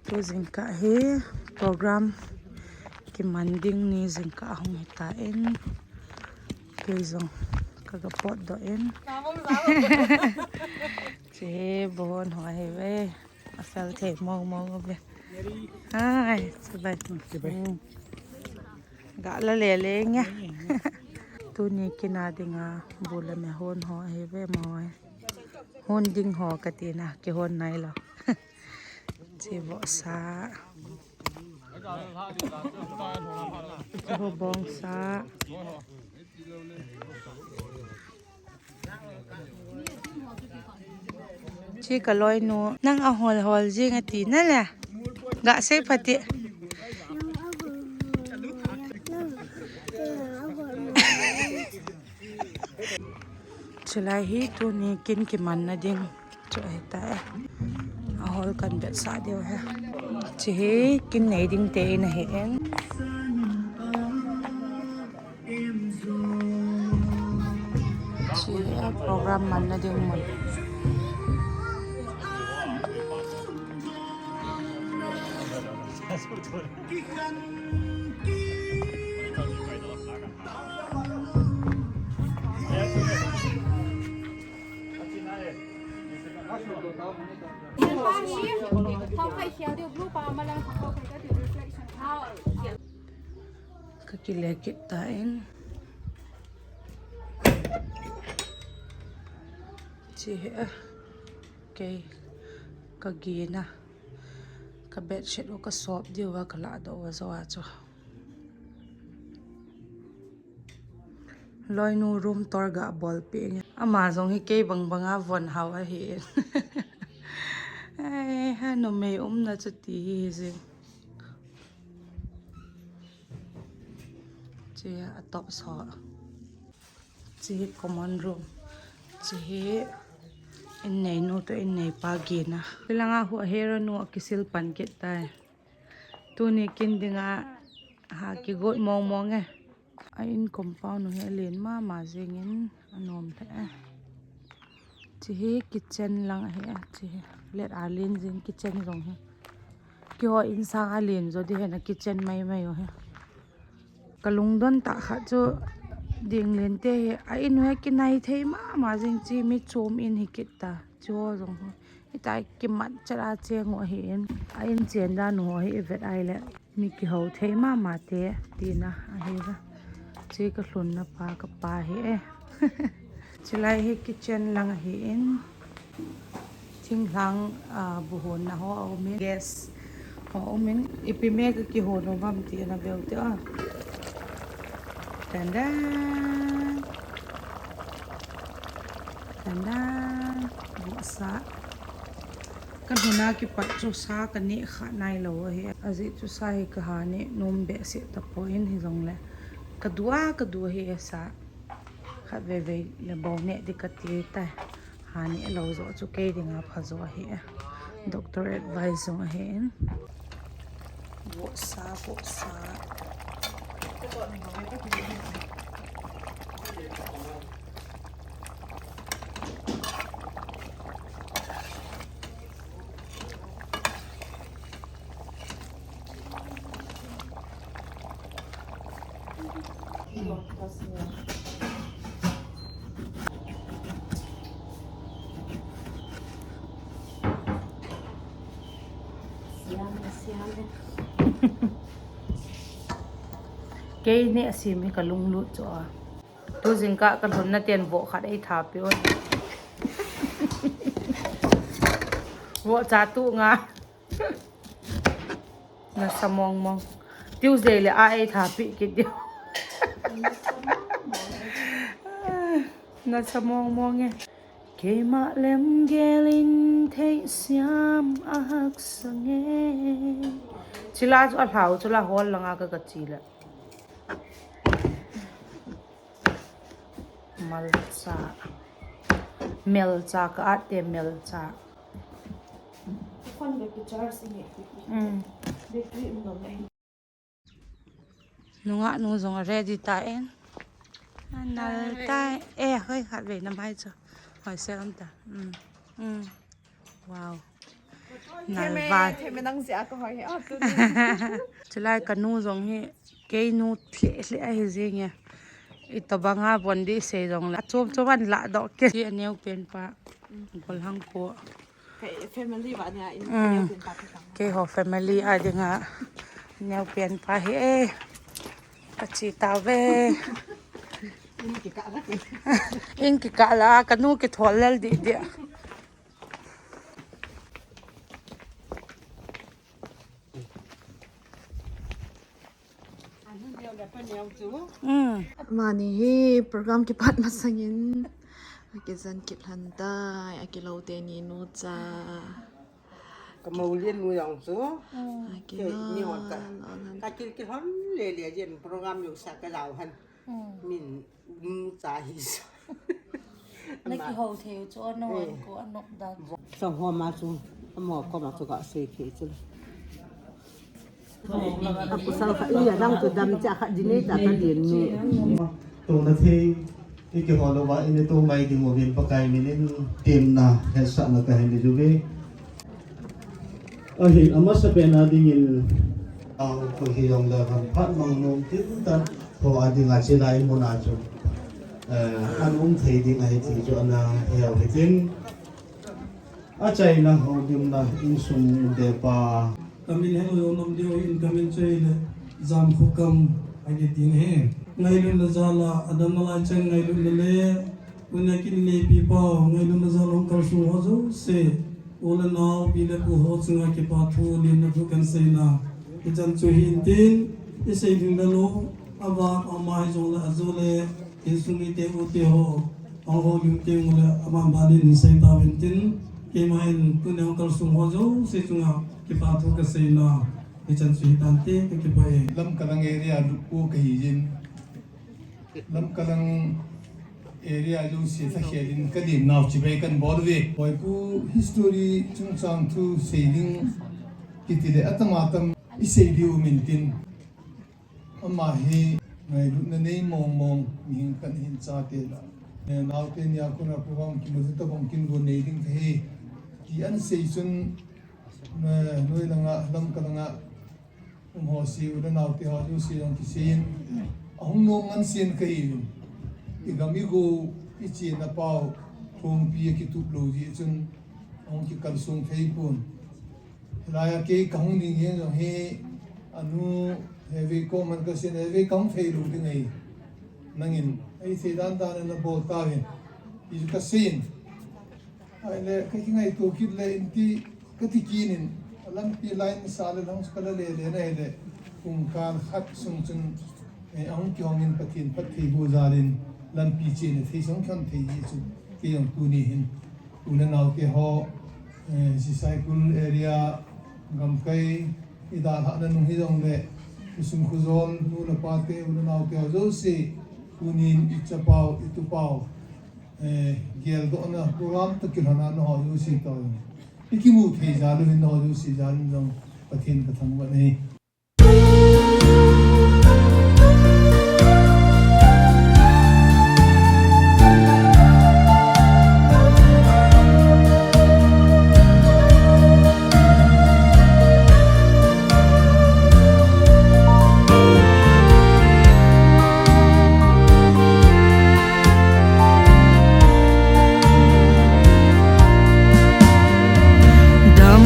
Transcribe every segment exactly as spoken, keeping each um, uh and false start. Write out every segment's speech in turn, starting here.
Tu jingkah hi program kiman ding ni jingkah ahung hitan. Kei jong kaga potdoh in. Che, bu hon ho ahi ve. Asal thei mong mong ve. Hai, chibai. Chibai. Hmm. Ga la le le nge. Tuni kin a dinga bu le me hon ho ahi ve mo. Hon ding ho kati na, kihon nailou. Che vohsa. Che ho bongsa. Che ka loinu, nang ahol hol jing ati na le. Ga sei phat e. Chulai hi tuni kin kimanna ding chu ahitai. Ahol kan vetsah diu ahi. Che hi kin nei ding te in ahin. Che hi program manna ding mun. Ka kile kit tan. Che hi a, kei ka gin a, ka bedsheet u ka sop diu va ka ladoh uva jo a chu. Loinu room tour ga bolpeh nge. Ama jong hi kei bang banga von hao ahi. Ai, ha numei umna chu ti hi jing. Che a top so. Che hi common room. Che hi in neinu to in neipa gin a. Tilanga hu a hero nu a kisil pan kit tai. Tuni kin dinga ha kigot mong mong e. A in compound u hi alen mama jingin anom lheh e. Che hi kitchen lang ahi e, che hi let alen jing kitchen jong hi. Keiho in sang alen jo di hi na kitchen mai mai u hi. Ka lungdon tah khat chu ding len te hi a in u hi kinai thei mama jing che mi chom in hi kit ta. Che ho jong hi. Hitia kimat chat a cheng u ahin, a in chen dan u hi i vet ai le mi kihou thei mama te tina ahi va. Che ka lhunna pa ka pa hi e. Chulai hi kitchen lang ahin, thinglhang, ah, bu honna ho a um in, gas ho a um in, ipi me ka kihon u ham ti ana veu te a. Tan dan. Tan dan. Vohsa. Ka lhun a kipat chu sa ka neh kha nailou ahi. Ajeh chu sa hi ka ha neh nom behseh tapon hijongle ka du a ka du ahi sa. Khatvei vei le bou neh di kati tai. Ha neh lou jo chu kei dinga pha jo ahi. Doctor advice jong ahin. Vohsa, vohsa. Kei neh a sem hi ka lunglut chu a. Tu jingkah ka lhunna ten voh khat ei tha peh un. Vohcha tu nga. Nasa mong mong. Tuesday le a ei tha peh kit diu. Nasa mong mong e. Keima lemgel in theisiam a haksa nge. Chila chu a lhau chu la hol langa ka ka chi le. Malcha. Melcha ka ate melcha. Phone battery charge nge. Mm. Battery um nom e. Nungah nu jong ready ta in. Anal ta. Eh, hoi khat ve na mai chu. Hoi se um ta. Mm. Mm. Wow. Nalval. Theme nang jeh a kahoi hi. Chulai kanu jong hi keinu lheh lheh ahi jenge. Itobanga bon di sei jongle achom chom an ladoh kit. Hi aneo pen pa. Golhang po. Kei family va nia in neo pen pa. Keiho family a dinga neo pen pa hi e. Kachi tave. In kikah la, kanu kithol lel dih dih. Mani hi program kipat masangin akijan kit lhon tai, akilou teni nu cha. Ka mou lian nu jong chu. Akilou lhon. Ka kil kil lhon le le jin program jong sa ka jao lhon. Min nu cha hi sa. Na kihou thei u chu, anop dan. Sa ho ma chu, amo ko ma chu ka sei thei chu. Akusal khat ni adang chu dam cha khat dinei ta ta din ni. Tuna thei, i kihou louva, i ne to mai ding uvin Pakai minin temna hetsahna kahin nei uve. Ahin, amasapen a dingin, ang ko hi jong le han phat mang nom tin tan, ho a dinga chilai mun a chu, eh, an um thei ding ahi ti chu ana heu hitin. Achaina houlimna insung depa. Kamin helou jong nom diu in kamin chu ahile Jamkhokam akiti ahi. Ngailutna jal a, adam nalai chang ngailutna le, Tunia kin neipi pau, ngailutna jal a hung kalsong ho jouse, u le nao, pi le pu ho chunga kipa thu, lemna thu kahin seina. Hichan chu hintin, i sei ding le lou, aban ama hijongle, ajo le, insung mite u te ho, ahung houlim teng ule, aban ban in hin sei tauvin tin, keiman tunia hung kalsong ho jouse chunga kipa thu kaseina. Hichan chu hitante, kakipah e. Lamka lang area lupu kahi jin. Lamka lang area jouse lhakhel in ka lemnau chibai kahin bol uve. Boipu history chungchang thu sei ding kiti le atam atam i sei diu um intin. Ama hi ngailutna nei mong mong mihing khat hin chate la. Eh, naote nia kona program kimu tabang kin go nei ding kahi. Ti an sei chun, eh, noi langa, Lamka langa, Um ho si, u le nao te ho jouse jong kisei in. Ahung nom ngan sen kahi uvin. I gam i go, i chena pau, thongpi akitup lou jeh chun, ahung kikalsong thei pon. Hilai a kei kahung ding hi jong hi, anu, hevei ko man kasen, hevei kahung thei lou ding ahi. Nangin, ei thei dan dan in nabol tauvin. Ti chu kasei in. Ahile, ka kingaito kit le inti, ka ti kit in, lampi line sa le lang chu ka la le le na ahile, kum kal khat sung chun, eh, ahung kihong in Pathen phattheiboh jal in, lampi chena thei sung kihong thei hi chu, kei jong tuni hin, u le nao te ho, eh, Sisaikul area, gamkai, i dalhahna nung hi jong le, i sung khojol, nu le pa te, u le nao te ho jouse, tuni in i chapau, i tupau, Eh, geldohna program toh kilhona nangho jouse toh i kimu thei jal u hin nangho jouse jal in jong Pathen ka thangvah e. Dam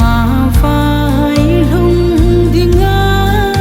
a vai lhung dinga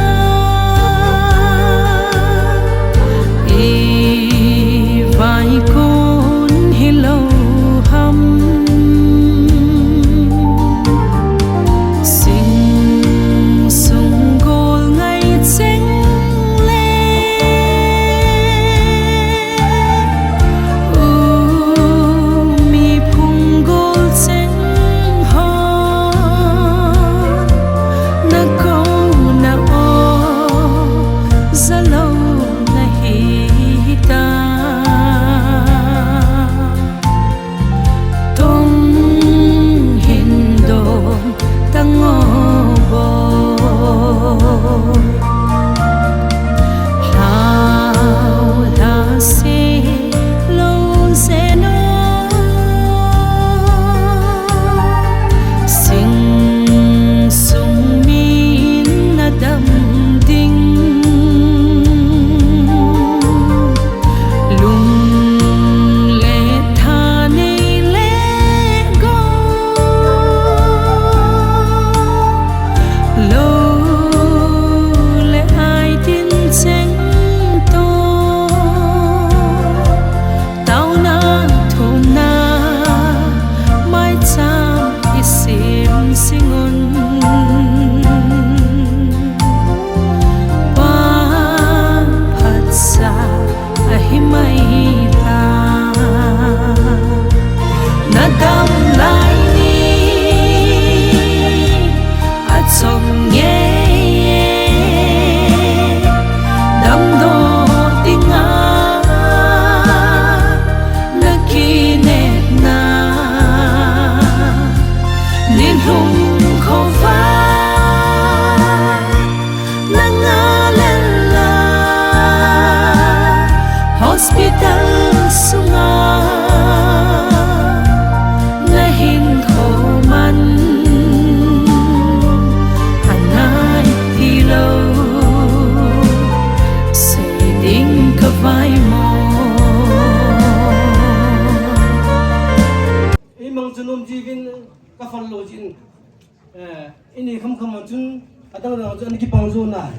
Eh, ini kham kham chun, adang dang chun, ani kipang jo nai.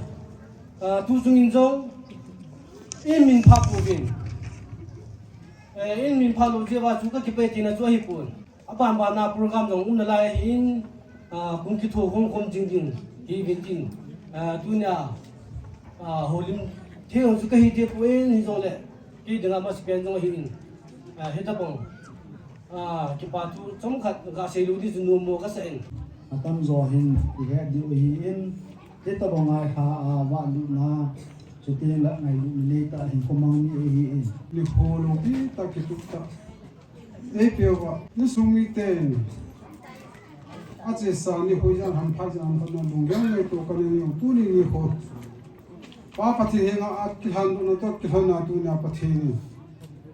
Ah, tu chung in jong, in min pha pu vin. Eh, in min pha lo je va chu ka kipai tina chu ahi pun. Aban ban na program jong um na lai hin, ah, kung kitho khom khom jing jing, hi vin tin. Ah, tunia, ah, holim thei jong chu ka hi te pu in hi jong le, ki dinga ma sipen jong hi in. Ah, hi ta pong. Ah, kipa thu chomkhat ka sei lou di chu nom mo ka sa in. Atam jo hin i het diu ahi in, hitabang a kha a vahlutna, chuteng le ngailutna nei ta hin komang mi ahi in. Nikho loupi ta kitup ta. Ei peuva, insung miten achesa nikho ijat ham phat ijat ham phat na lunggel ngaito ka nei u tuni nikho. Pa Pathen henga a kilhan lona toh kilhon a tunia Pathen in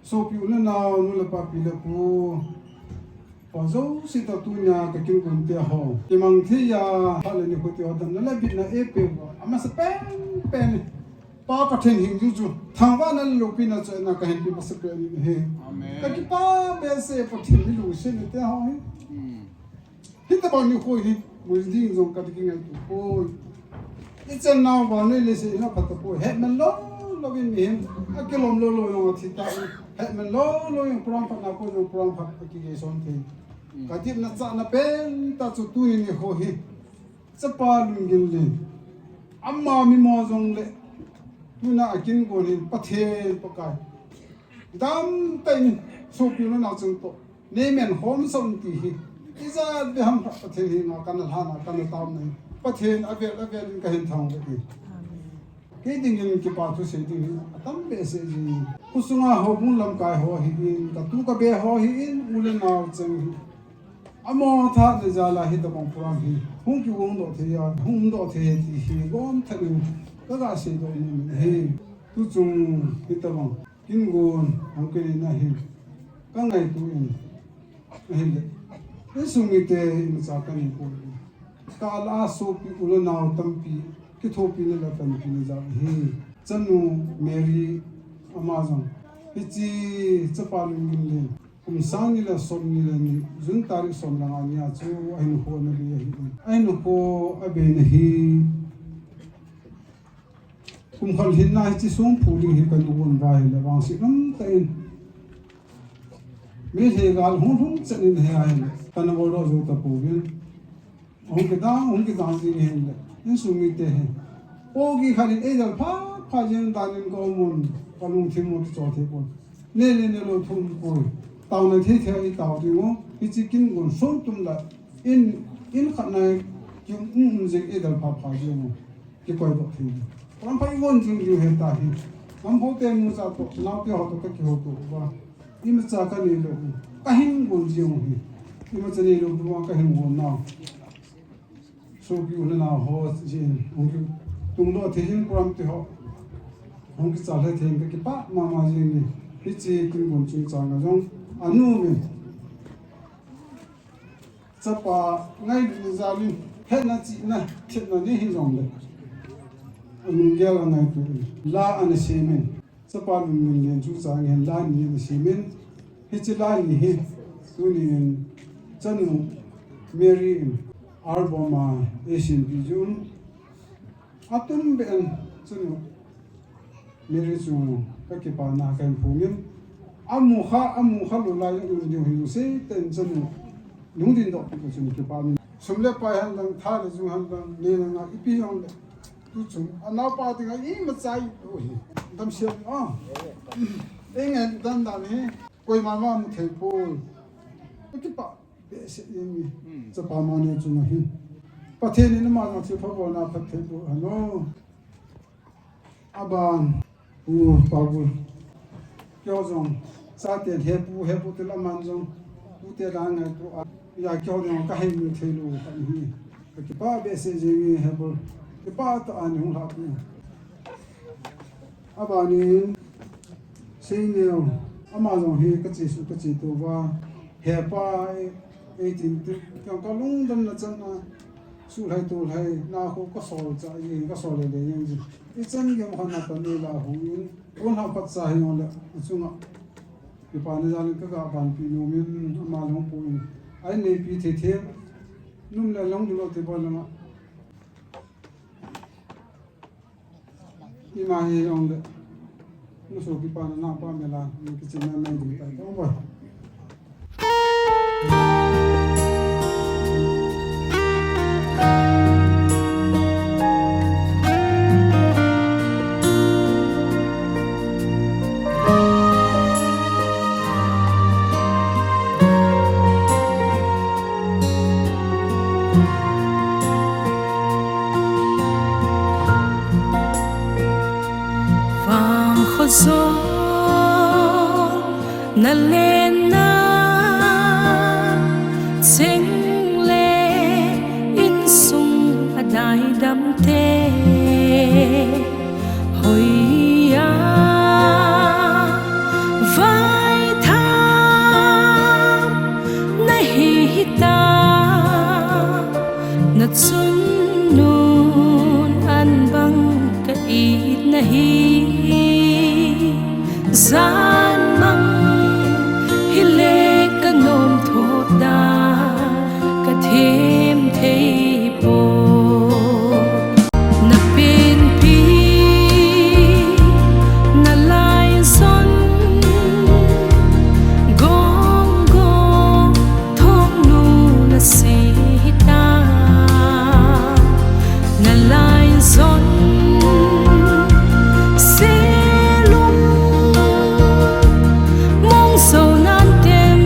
sopi u le nao, nu le pa, pi le pu, pa jouse toh tunia ka kin gon te ho, kimang thei a, phat le nikho te ho damna le bitna eipeuva, amasa pen pen, Pa Pathen hing ju chu thangvahna le loupina chu na ka hinpi masa pen in ahi. Amen. Ka kipa behseh Pathen ni lungset na te ho hi. Hmm. Hitabang nikho hi, mu ding jong ka kingaito poi. I chan nau vannoi leiset in apha tapoi. Hetman lou lou in mihem akilom lou lou jong athi ta. Hetman lou lou in program phat na ko jong program phat a kigei son thei. Ka tipna chahna pen tah chu tuni nikho hi. Chapa Lunggel le ama mimo jong le tuna a kin gon hin Pathen Pakai damtah in sopi u le nao chung toh nei men khom sah un ti hi. Ijat beh ham khat Pathen henga kana lhan a kana taona hi. Pathen avel avel in ka hin thangvah e. Kei dingin kipa thu sei ding hi atam behseh jing. Khosunga houbung lamkai ho hi in, ka tu ka be ho hi in, u le nao cheng hi. Amo tha le jal a hitabang program hi hung kigong doh thei a, hung um doh thei ti hi gom tah in ka ga sei doh nom in ahi. Tu chung hitabang kin gon hung kinei na hin ka ngaito in, ahin le insung mite imacha ka nei poi. Ka la a sopi u le nao tampi kithopina le panpina jal hi. Chanu Mary ama jong hiche Chapa Lunggel le kum sang ni le som ni le ni, June tarik som le nga nia chu ahin kho na be ahi. Ahin kho a be na hi. Kum khat lhinna hiche sung phu ding hi ka nu gon vai le vangset lam tah in. Meitei gal hung lhung chet in he ahi le. Kana bol doh jou tapouvin. Hung kidang, hung kidang jing hin le. Insung mite hi. Pogi khat in eidel pha, pha jing dan in ka um un. Ka lungthim u kichol thei pon. Nei le nei lou thum poi. Taona thei thei a i tao ding u. Hiche kin gon sung tum la. In, in khat na ki um um jing eidel pha pha jing u. Kikoi doh thei. Ram pha i gon jing jing hen ta hi. Nam ho te nu cha toh, nao te ho toh ka kihouto uva. Imacha ka nei lou u. Ka hin gon jing u hi. Imacha nei lou uva ka hin gon nau. Sopi u le nao ho jin. Hung ki tung doh thei hin program te ho. Hung kichal thei hin ka kipah mama jing e. Hiche kin gon chungchang a jong. Anu min. Chapa ngailutna jal in, hetna chihna, thetna nei hi jong le. Anung gel a ngaito in. La ana sem in. Chapa Lunggel le chu chang hin la ni ana sem in. Hiche la ni hi. Tuni in chanu Mary in album a eisin pi jun. Atum be in chanu Mary chu ka kipana ka hin phongin, amu kha, amu kha lou lai jong um diu hi jong sei tah in chanu nung din doh pi ka chun kipa min. Sum le pai hen lang, tha le jung hen lang, nei le gou ipi jong le. Tu chung, anaopa dinga imacha i lou hi. Damsel a. Ei ngen dan dan hi, koima ma mu thei poi. Ka kipa behseh jeng e. Hmm. Chapa mani chunga hin. Pathen in ama jong thilpha bolna phatthei boh hen o. Aban, Pu Paul. Keiho jong, chaten he pu, he pu ti le aman jong, tute dan ngaito a. Ya keiho jong ka hemil thei lou khat ahi. Ka kipa behseh jeng e he Paul. Kipa tah a nei hung lhah pi. Abanin, Seineo, ama jong hi ka che suh ka che tou va, hepa, eighteen tu, kei ka lungdamna chan a, suhlhai tolhai, na khu ka sol cha, i ka sol le le jeng jin. Ichan gei khat na pan ei la hung in, kon ha pat cha hi jong le, achunga. Kipana jal in ka ga banpi nom in, ama le hung pu in. Ai neipi thei thei. Num le long ding lo te bol lama. Ima hi ong le. Nuso kipa na napa mela, ni kichim na mai ding tai tong bol. Vang kho zong na lenna cheng le insung a daidam te hoiya vai tham na hi hita na chun nun an bang ka it na hi. Zan mang hi le ka nom thot da ka them thei po. Na penpi na lai zon gong gong thong nu na si ta. Na lai zon se lung mong so nan tem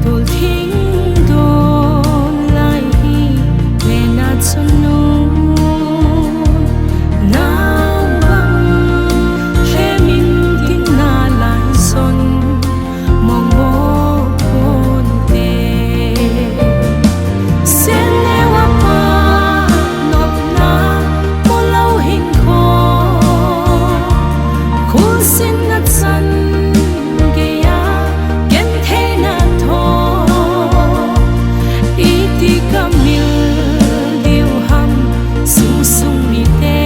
tul thing don lai hi le na chun nu na bang le min tin na lai zon mong mo pon te. Sen le wa pa nop na mo lo hin kho. Khul sin na chan gei a ken thei na tho. Iti ka mil diu ham sung sung mi te.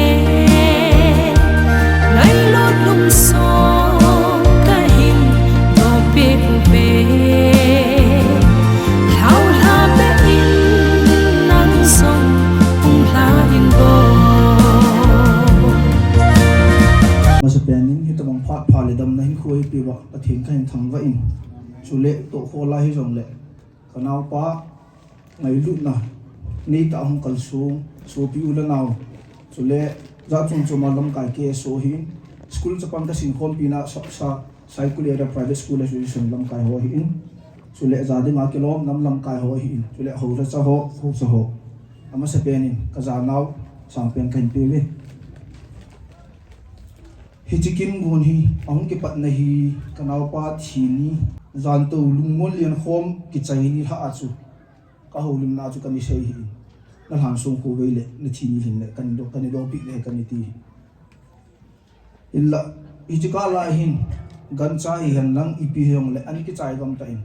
Ngai lo lum song ka hin to pe u pe. Hlau hla be in nang song hung hla in bo. Masa pen in hitabang phat pha le dam na hin khuai pi ba Pathen ka hin thangvah in. Chule to kho la hi zong le ka naupa ngailutna nei ta hung kal sung, sopi u le nau. Chule za chom chom a lamkai K S O hi in. School chapang ka sin khom pi na sa, sa, Saikul Area Private School Association lamkai ho hi in. Chule za ding a kilom nam lamkai ho hi in. Chule ho ra cha ho, ho cha ho. Amasa pen in ka za nau sang pen ka hin pe ve. Hichi kin gun hi ahung kipat na hi ka naupa thi ni zan to lungmon lian khom kichai ni lha a chu. Ka holimna chu ka ni sei hi. Na lhan sung khu vei le, na thi ni hin le, ka ni do, ka ni do pik le, ka ni ti hi. Illa, hichi ka la hin, gancha hi hen lang ipi hi ong le, an kichai gam ta in.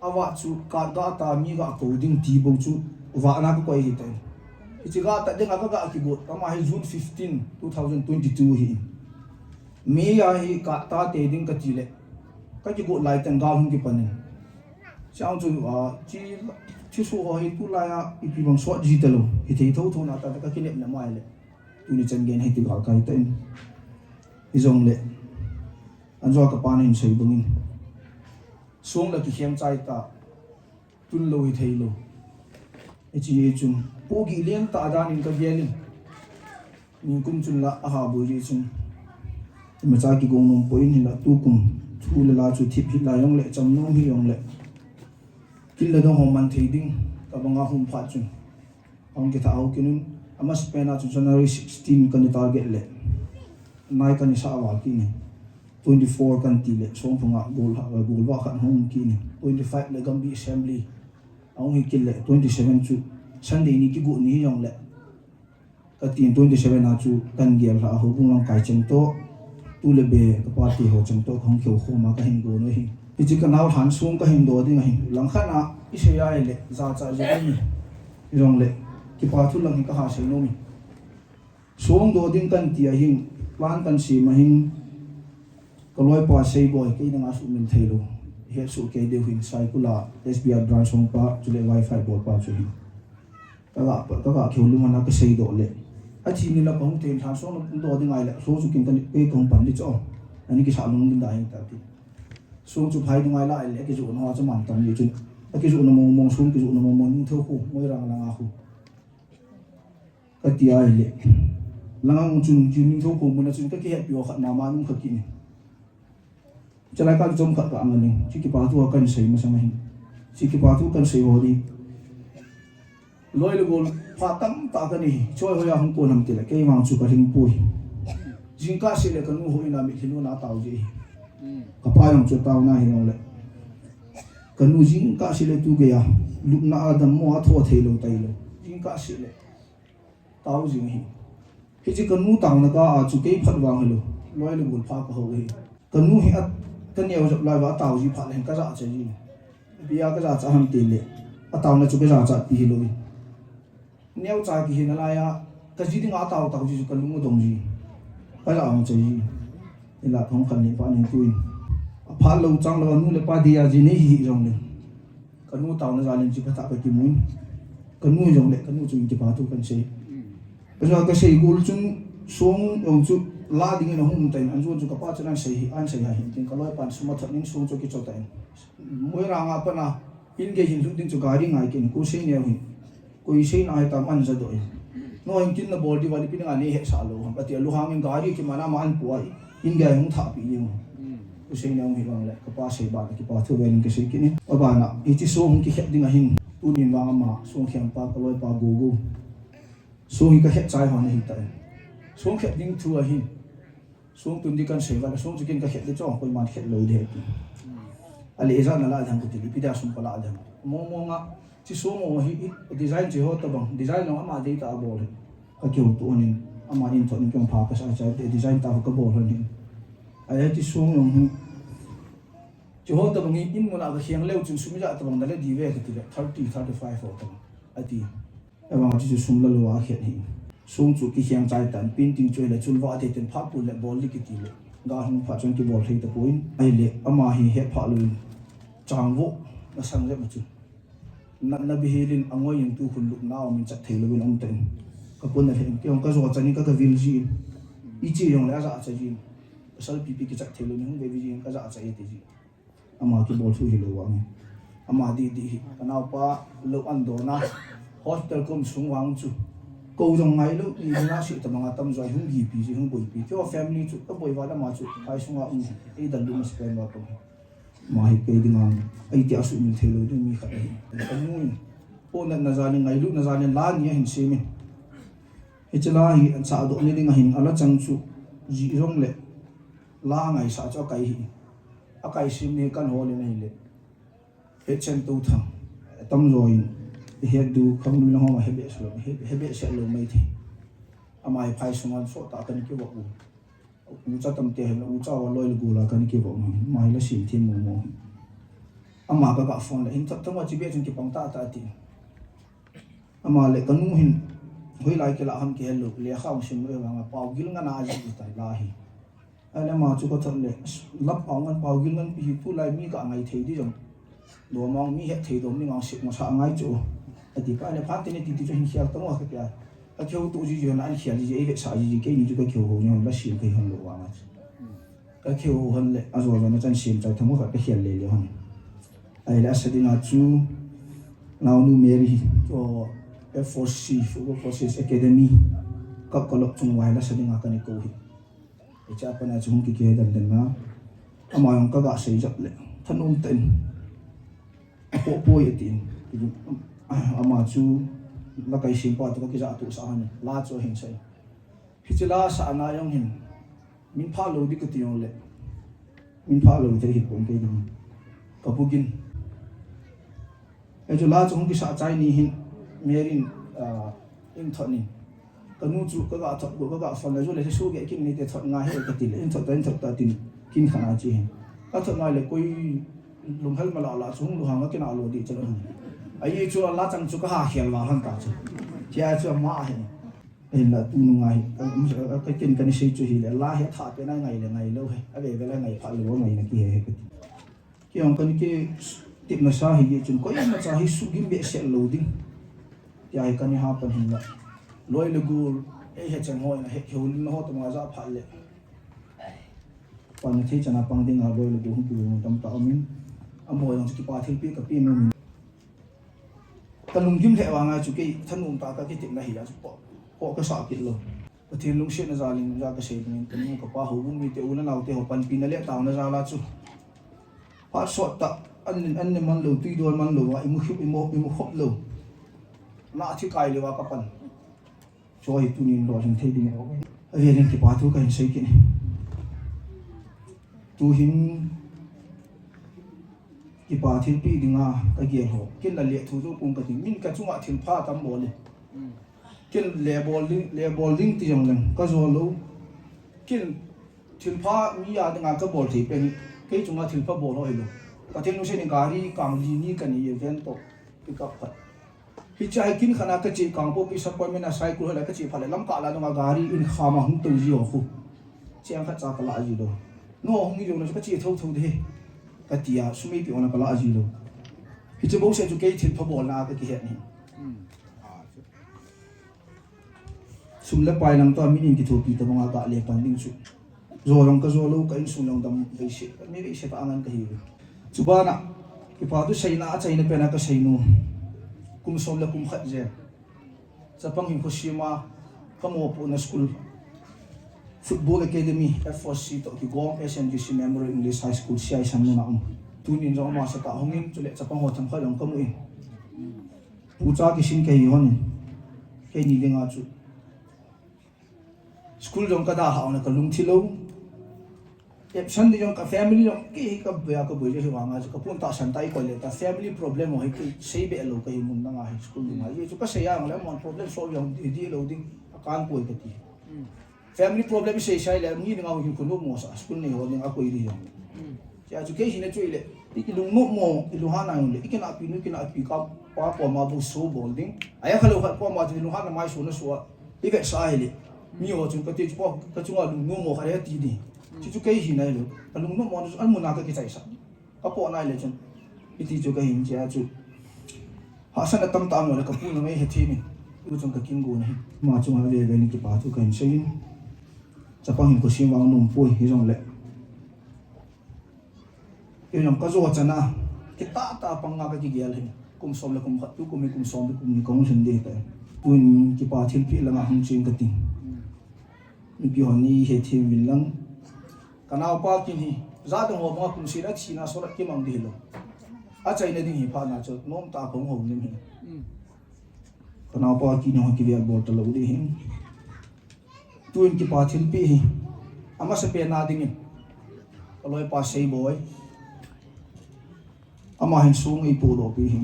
Ava chu, ka ga ta mi ga ko ding ti bo chu, va na ka koi hi ta in. Hichi ga ta ding a ka ga ki got, ama hi June fifteen, two thousand twenty-two hi. Mi ya hi ka ta te ding ka ti le. Ka ki got lai teng ga hung ki pan in. Siang chu, ah, chi, chi su ho hi tu lai a, ipi bang suat ji te lo. Hi thei tho tho na ta, ka kinep na mai le. Tuni chan gen hi ti gal kai ta in. I zong le. An zua ka pa na hin sei bang in. Song la ki khiang chai ta. Tun lo hi thei lo. Hichi hi chun. Pu gi lian ta dan in ka gen in. Ni kum chun la a ha boi ri chun. Ima cha ki gong nom poi in hi la tu kum. Thu le la chu thip hi la yong le cham nom hi yong le. Kin le dong ho man thei ding. Ka bang a hum phat chun. Hong ki tha ho kin un. Amasa pen a chu January sixteen ka ni target le. Nai ka ni sa a val ki ni. Twenty-four kan ti le. Song phung a gol ha, gol va khan hong ki ni. Twenty-five le Gambih Assembly. Ahung hi kil le twenty-seven chu Sunday ni kigu ni hi jong le. Ka tin twenty-seven a chu kan gel hla a houbung lamkai cheng to. Tu le be ka party ho cheng to ka hung keu khoma ka hin go no hi. Hichi ka nau han sung ka hin do ding a hin. Lang khan a i sei a le za cha je ni. I jong le. Kipa thu lang hi ka ha sei no mi. Song do ding kan ti a hin. Plan kan si ma hin. Ka loipa sei boi, kei nanga sumil thei lo. He su ke deu hin Saikul a S B I branch hong pa, chule wifi bol pa chu hin. Ka ga, ka ga keu lung ana ka sei doh le. A thi ni la ka hung ten than song do ding ai le, so chu kin ka ni, ka hung pan ni chu. Ani ki sa lung ding da hin ta ti. Song chu phai ding ai la le, ki ju na chu man tam ni chu. A ki ju na mong mong song ki ju na mong mong ni tho khu, moi rang lang a khu. Ka ti ai le. Lang ang chun ju ni tho khu mun a chun ka ki he pi o khat ma ma nung kha ki ni. Chalai ka chom khat ka ang ling. Chi kipa thu kan sei ma sang hin. Chi kipa thu kan sei ho di. Loi le gol pha tam ta ka ni. Choi ho ya hung ko nam ti le. Kei mang chu ka ring pui. Jing ka si le ka nu ho ina mi thinu na tau ji. Ka pa yong chu tau na hi yong le. Ka nu jing ka si le tu ge ya. Lup na adam mo a tho thei lo tai lo. Jing ka si le. Tau jing hi. Hichi ka nu tau na ka a chu kei phat vang hi lo. Loi le gol pha ka ho hi. Ka nu hi a ka neo jap lai va tau ji phat le ka ja cha ji. Bia ka ja cha ham ti le. A tau na chu ka ja cha pi hi lo. Neo cha ki hi na lai a ka ji ding a tau tau ji chu ka lung dong ji. Ka ja ang cha ji. Ila phong kan le pa nen tu in. A pha lo chang lo nu le pa dia ji nei hi jong le. Ka nu tau na ja len chi pha ta ka ki mun. Ka nu jong le ka nu chu in ki pa tu kan sei. Ka ja ka sei gol chun song yong chu la ding in a hung tai an jun chu ka pa chu an sei hi an sei ha hin tin ka loi pan suma thot nin song chu ki chot tai. Moi rang a pa na in ge hin lut ding chu gari ngai kin ku sei neo hin. Koi sei na hai tam an ja do in. No hin kin na bol di va li pin nga nei he sa lo ham. Ati a lu hang in gari ki mana ma an pu ai. In ge hung tha pi ni mo. Ku sei neo hi bang le ka pa sei ba ki pa thu ve nin ka sei ki ni. A ba na i ti song ki khet ding a hin. Tu nin bang ama song khem pa ka loi pa go go. Song hi ka khet chai ho na hi ta. Song khet ding thu a hin. Song tun di kan sei va la song chu kin ka khet di chong koi man khet lo di he ti. A le ja na la dang ku ti li pi da sum ka la dang. Mo mo nga chi song mo hi i design chi ho ta bang design no ama dei ta a bol he. Ka keu tu nin ama in thon keu pha ka sa cha te design ta ka bol he ni. A ya chi song no hi. Chi ho ta bang in mo la ka hiang leu chun sum ja ta bang da le di ve ka ti le thirty, thirty-five ho ta bang. A ti. Avang chu sum la lo a khet hi. Song chu ki hiang chai tan painting chu le chul va te ten pha pu le bol li ki ti le. Ga hung pha chun ki bol thei ta poi. Ai le ama hi he pha lo. Chang vo na sang le ma chu. Na na bi hilin a ngoi in tu khun lu na min chat thei lo in um ten. Ka pun na he ki hong ka zo chani ka ka vil ji. I chi yong le a za cha ji. Pasal pi pi ki chat thei lo in hung ve vi ji ka za cha e te ji. Ama ki bol thu hi lo ang. Ama di di hi. Ka nau pa lo an do na. Hospital kom sung wang chu. Ko jong ngai lo ni na si ta manga tam joi hung gi pi ji hung boi pi. Kyo family chu ka boi va da ma chu. Kai sunga um. Ei dal lu ma spend va ko. Ma hi kei ding ang. Ei ti a su min thei lo ding mi khat. Ka nu in. Po na na za ni ngai lu na za ni la ni a hin se min. Hichi la hi an sa do ni ding a hin a la chang chu. Ji jong le. La ngai sa chu a kai hi. A kai sim ni kan ho le nei le. He chen tu thang. Tam zo in. He du khang lu na ho ma he be se lo. He be se lo mai thi. Ama hi phai sung an so ta kan ki vo u. U cha tam te he u cha wa loi le gu la kan ki vo u. Ma hi la sim thi mo mo. Ama ka ka phone le hin thot thot wa chi be chun ki pang ta ta ti. Ama le ka nu hin hoi lai ke la ham ke hello le kha sim le ma pau gil nga na ji ta la hi. Ai le ma chu ka thot le lap pau ngan pau gil ngan pi hi tu lai mi ka ngai thei di jong. Do ma mi he thei do mi ngang sik ma sa ngai chu. A ti pa le pha te ne ti ti chu hin khial ta mo ka pia. Ka kheu tu ji ji na an khial ji ji ei ve sa ji ji ke ni chu ka kheu ho ni la sim ke hon lo wa ma. Ka kheu hon le a zo zo na chan sim chai thamo ka ka khial le le hon. Ai la sa ding a chu Naunu Mary hi, chu F four C, Football Forces Academy, ka college chung vai la sa ding a ka ni ko hi. Ei cha pa na chu hung ki ke dan dan na. Ama yong ka ga sei jap le. Thanom ten. Ko poi atin. Ama chu la kai sim pa tu ka ki ja tu sa han. La chu hin sai. Hichi la sa na yong hin. Min pha lo di ka ti yong le. Min pha lo te hi pon ke ding. Ka bugin. Ei chu la chu hung ki sa chai ni hin. Merin, ah, in thot ni. Ka nu chu ka ga thot go ka ga phone la ju le su ge kin ni te thot nga he ka ti le. In thot ta in thot ta tin. Kin khana chi hin. Ka thot ngai le koi lunghel ma la la chu hung lu hang ka kin a lo di cha lo. Ai chu la chang chu ka ha khial wa han ta chu. Chia chu ma hin. Ahin la tunu ngai, ka, ka ken ka ni sei chu hi le, la hi tha pe na ngai le ngai lo he, a ve ve la ngai pha lo ngai na ki he he ka ti. Kei jong kana kitepna sa hi chun koima cha hi sugim behseh lou ding. Tia hi kana ha pan hin la. Loi le gol, ei he chang ho in, he, he hol na ho tama ja phat le. Pan thei chana pang ding a loi le gol hung pi hung tam ta amin. Amo jong chu kipa thilpeh ka pe nom. Ka lunggim lheh vang a chu kei thanom tah a ka kitepna hi a chu po, po ka sah kit lou. Pathen lungsetna jal in ja ka sei ding in, ka nu ka pa houbung mite u le nao te ho panpina le taona jal a chu. Phat sot tah, an, an ne man lou, tui dol man lou a, i mu khop, i mu, i mu khop lou. Na thi kai lou a ka pan. Chu hi tunin lolhing thei ding. A velin kipa thu ka hin sei kit. Tu hin kipa thilpeh dinga ka gel ho. Ken la le thu chu kung ka ding. Min ka chunga thilpha tam bol le. Ken le bol ding, le bol ding ti jong leng ka jo lou. Ken thilpha mi a dinga ka bol thei pen hi. Kei chunga thilpha bol ho hi lou. Pathen lungset in gari kang li ni ka nei, van toh pickup khat. Hiche hi kin khat a ka che kang po, disappointment a cycle ho la ka che phat le lamkah la nunga gari in kham a hung tou ji ho khu. Cheng khat cha ka la ji lou. No hung ni lou na chu ka che thotho ding hi. Ka tia sum ei pe ona ka la ji lou. Hiche bouseh chu kei thilpha bolna a ka kihet ni. Sum le pai lang toh a min in kithopi tabang a ka le pan ding chu. Jo jong ka jo lou, ka insung jong dam beiseh, mi beiseh tah a ngan ka hi uve. Chuban a, kipa thu seina a chaina pen a ka sei nom. Kum som le kum khat jen. Chapang hinkho sem a, ka mopohna school. Football Academy, F four C toh kigong, S N G C Memorial English High School, C I Sangnu na um. Tunin jong ama sah tah hung in, chule chapang ho themkhat jong ka mu in. Pu cha kisin ka hi hon in. Keini dinga chu. School jong ka dalhah na ka lungthim lou. Absent ding jong ka family jong kei hi ka boi a ka boi jeh hi vang a chu ka pon tahsan tah i koi le ta family problem ho hi kei sei be lou ka hi mun dang a hi school ding a. Ye chu ka sei a jong le mon problem solve jong hi ding lou ding a kan koi ka ti. Family problem i sei sai le mi ding a hin khun mo sa school nei ho ding a koi ding jong. Tia chu kei hina chu ile, i, i lungnom mo, i lunghan a le, i kinahpi nu, kinahpi ka pa koma bou so bol ding. Aya kha lou khat koma chu i lunghan a mai so na so a, i vetsah ile. Mi ho chun ka ti chu pa, ka chunga lungnom mo kha le ti ding. Chu chu kei hina ile, ka lungnom mo chu an mun a ka kichai sa. Ka po na ile chun. I ti chu ka hin chia chu. Hahsatna tamtah mo le ka pu na ngai he thi min. U chun ka kin go na hi. Ama chunga ve ve ni kipa thu ka hin sei in. Chapang hinkho sem vang nom poi hi jong le. Kei jong ka jo chan a, kitah tah a pang a ka kigel hi. Kum som le kum khat, tu kum hi kum som le kum ni ka hung lhun ding ta. Tun kipa thilpeh lang a hung ching ka ti. Mipi hon nei he thim vin lang. Ka naopa kin hi, jadang ho bang a kum seh a thina sol a kimang ding hi lou. A chaina ding hi phat na chu, nom tah a ka hung houlim hi. Ka naopa kin hi hon kivel bol ta lou ding hi. Tun kipa thilpeh hi. Amasa pen a ding in. Ka loipa Seiboi. Ama hin song ei podoh peh hi.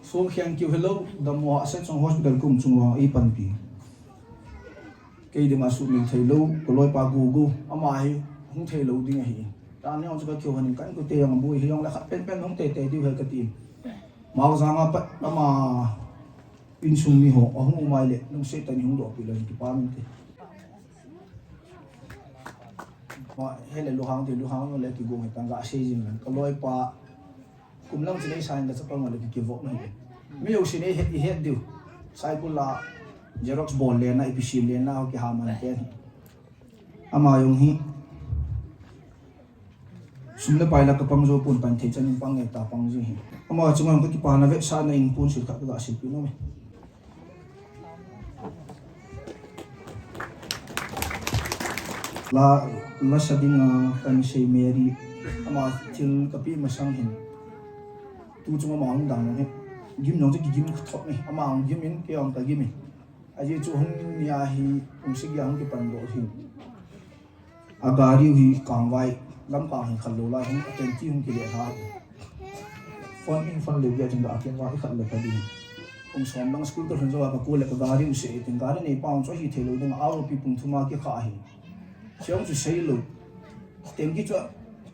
Song kheng kiu helou, dammo a Sechong Hospital kum chung vang ei panpi. Kei ding a sumil thei lou, ka loipa Gugu, ama hi hung thei lou ding ahi. Tani hung chu ka kiu hanin kan kute jong bui hi jong le khat pen pen hung tei tei diu he ka ti. Mao jang a pat ama insung mi ho, ahung um a ile, lungset tah in hung doh peh lou in kipa min te. Ma, hele luhang te, luhang jong le kigong he tan ga sei jing lang. Ka loipa, kum lang chu nei sa in ka chapang le ki, kivop na hi. Mi jousen ei het, i het diu. Cycle la, Xerox bol le na, ipi sim le na, ho kiha man te. Ama jong hi. Sum le pai la ka pang jou pon pan thei chan in pang nge ta pang ji hi. Ama chunga ka kipana vetsahna in pon sil khat ka ga sil pi nom e. La, la sa ding a kan sei Mary. Ama thil ka pi masang hin. Tu chunga ama hung dang nom hi. Gim jong chu kigim ka thop ni. Ama hung gim in, kei jong ka gim in. Ajeh chu hung nia hi, hung sigi a hung kipan doh hi. A gari u hi kangvai, lamkang hi khat lou lai, hung a tanki hung kile lha. Phone in phone lou gei a chun ga a kengvai khat lou kha ding. Kum som lang school ka lhun jou a ka call le ka gari u se, tin gari neipa hung chu ahi thei lou ding, a aropi pung thum a kikha ahi. Cheu chu sei lou. Tanki chu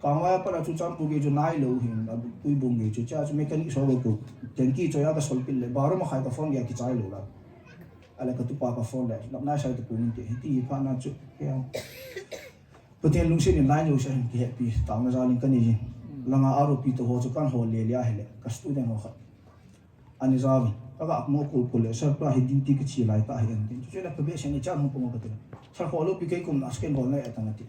kangvai a pat a chu champu gei chu nai lou hin, a tui bung gei chu, cha chu mechanic so lou pu. Tanki chu a ka sol pil le, baro ma khai ka phone gei a kichai lou la. Ahile katupa ka phone le, "Lamnai sai tapon," ati. Hiti hi phat na chu, kei a Pathen lungset in line jouse hin kihetpi taona jal in kanei jin. Langa aropi toh ho chu kan hol le le ahile, ka student ho khat. Ani jaovin, ka ga mo kul kul le, "Sir, tua hi duty kiche lai tah hi," ati. Chuche le ka behseh in, "Chan hung pung o," kati. "Sir, kho lou pi, kei kum na second bol na e tang," ati.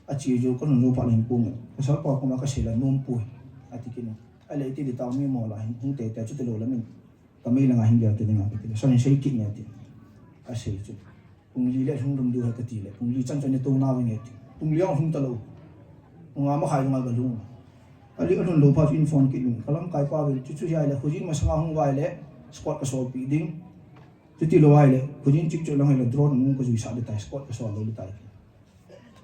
Ache jou, ka lhun jou phat le hin pung e. "Sir, pa kum a ka sei la nom poi," ati kit in. Ahile iti di tao mi mo la hin hung te te chu ti lou la min. Ka mei langa hin gel te ding a kati. "Sir, hin sei kit ne," ati. Ka sei chu. Pung li le lhung lum diu ahi kati le, pung li chan chan ni tou nau nge ti. Pung li ahung ta lou. Pung nga makhai nga ka lhung. Ali alhun lou phat in phone kit in. Ka lamkai pa vin, chu chu hi ahile, khojin masanga hung uva ahile, squad ka solpi ding. Chuti lou ahile, khojin chik chu lang ahile, drone nung ka jui sah ding tai, squad ka sol lou ding tai.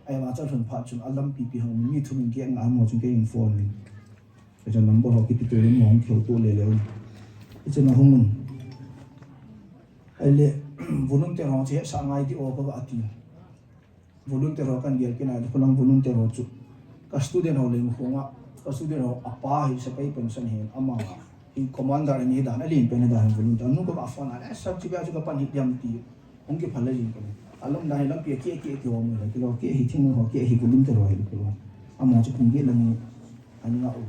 Ahivang chu alhun phat chun, alampi pi hung, mi thum in kei nga mo chun kei in phone in. Hichun number ho kiti tu in hung kihouto le le un. Hichun ahung un. Ahile, volunteer ho chu hetsah ngai ti o ka ga ti. Volunteer ho kan gel kit nai, khulang volunteer ho chu. Ka student ho leng khunga, ka student ho apa hi sepai pension hin ama hi commander ani dan, alen pen dan volunteer. Nu ka ga phone a, "Eh, sir, chu bia chu ka pan hi diam," ti. Hung kiphal le jing kani. Alom dan hi lampi a keh keh kihou mu le, kilo keh hi thing ho keh hi volunteer ho hi kilo. Ama chu pung gih lang ani nga u.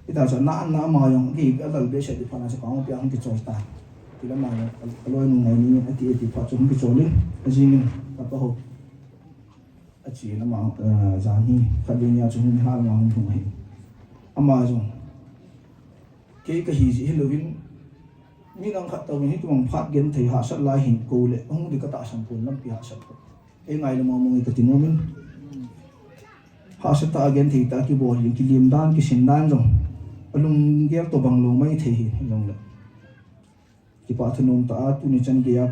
Ita chu na na ama jong kei a lal behseh ti phat na chu ka hung pi a hung kichol ta. Ti la ama jong ka loi nu ngai ni ati ati phat chu hung kichol in. Ajing in ka pa ho. Achi na ama, eh, jan hi khat ve nia chu hung hal nga hung hung ahi. Ama jong. Kei ka hi ji hi louvin. Mi nang khat tobang hi tobang phat genthei hahsat lai hin kou le, hung di ka tahsan pon lampi hahsat pon. Kei ngai le mong mong ka ti nom in. Hahsat tah a genthei tah a kibol hin kilim dan, kisin dan jong. Alunggel tobang lou mai thei hi jong le. Kipa thu nom tah a tuni chan gei a.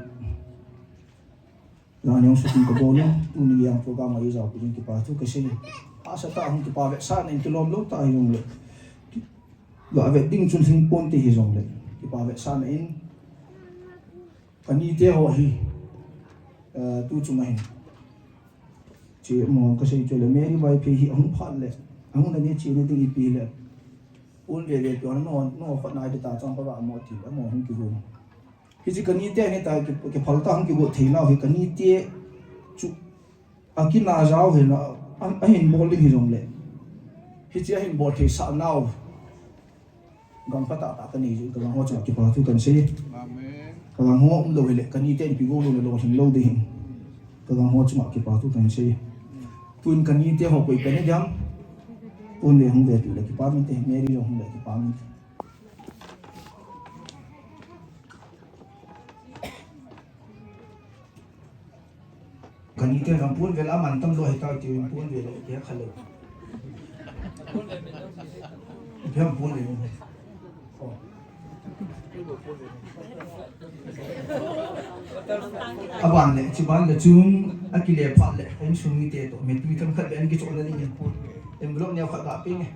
Jan jong shooting ka bol in, tuni gei a program a i jao pi ding kipa thu ka sei. Hahsat tah a hung kipa vetsahna in kilom lou tah hi jong le. Ga vet ding chun lhing ponte hi jong le. Kipa vetsahna in. Ka nite ho hi, eh, tu chunga hin. Che mo ka sei chu le Mary Vaiphei hi ahung phat le. Ahung na ni che ni ding ipi le. Un ve ve pi on no, no khat nai ta chang ka ga mo ti le mo hung kihou. Hiche ka nite ni ta ki, kiphal tah hung kigot thei nau hi ka nite chu. Akina jao hi na, a, ahin bol ding hi jong le. Hiche ahin bol thei sah nau. Gangpha tah tah ka nei jeh in ka gang ho chunga kipa thu kan sei. Amen. Ka gang ho um lou hile, ka nite in pi go lou le lolhing lou ding hin. Ka gang ho chunga kipa thu kan sei. Tun ka nite ho koi pen hiam. Tun le hung ve tu le kipa min te, Mary jong hung le kipa min te. Ka nite jong pon vel a man tam lou hita ti pon vel le kei kha lou. Kei pon le. Oh. Aban le, chuban le chung akile phat le, insung mite toh, mipi themkhat le an kichol na ding in pon. Envelope neo khat ga pe nge.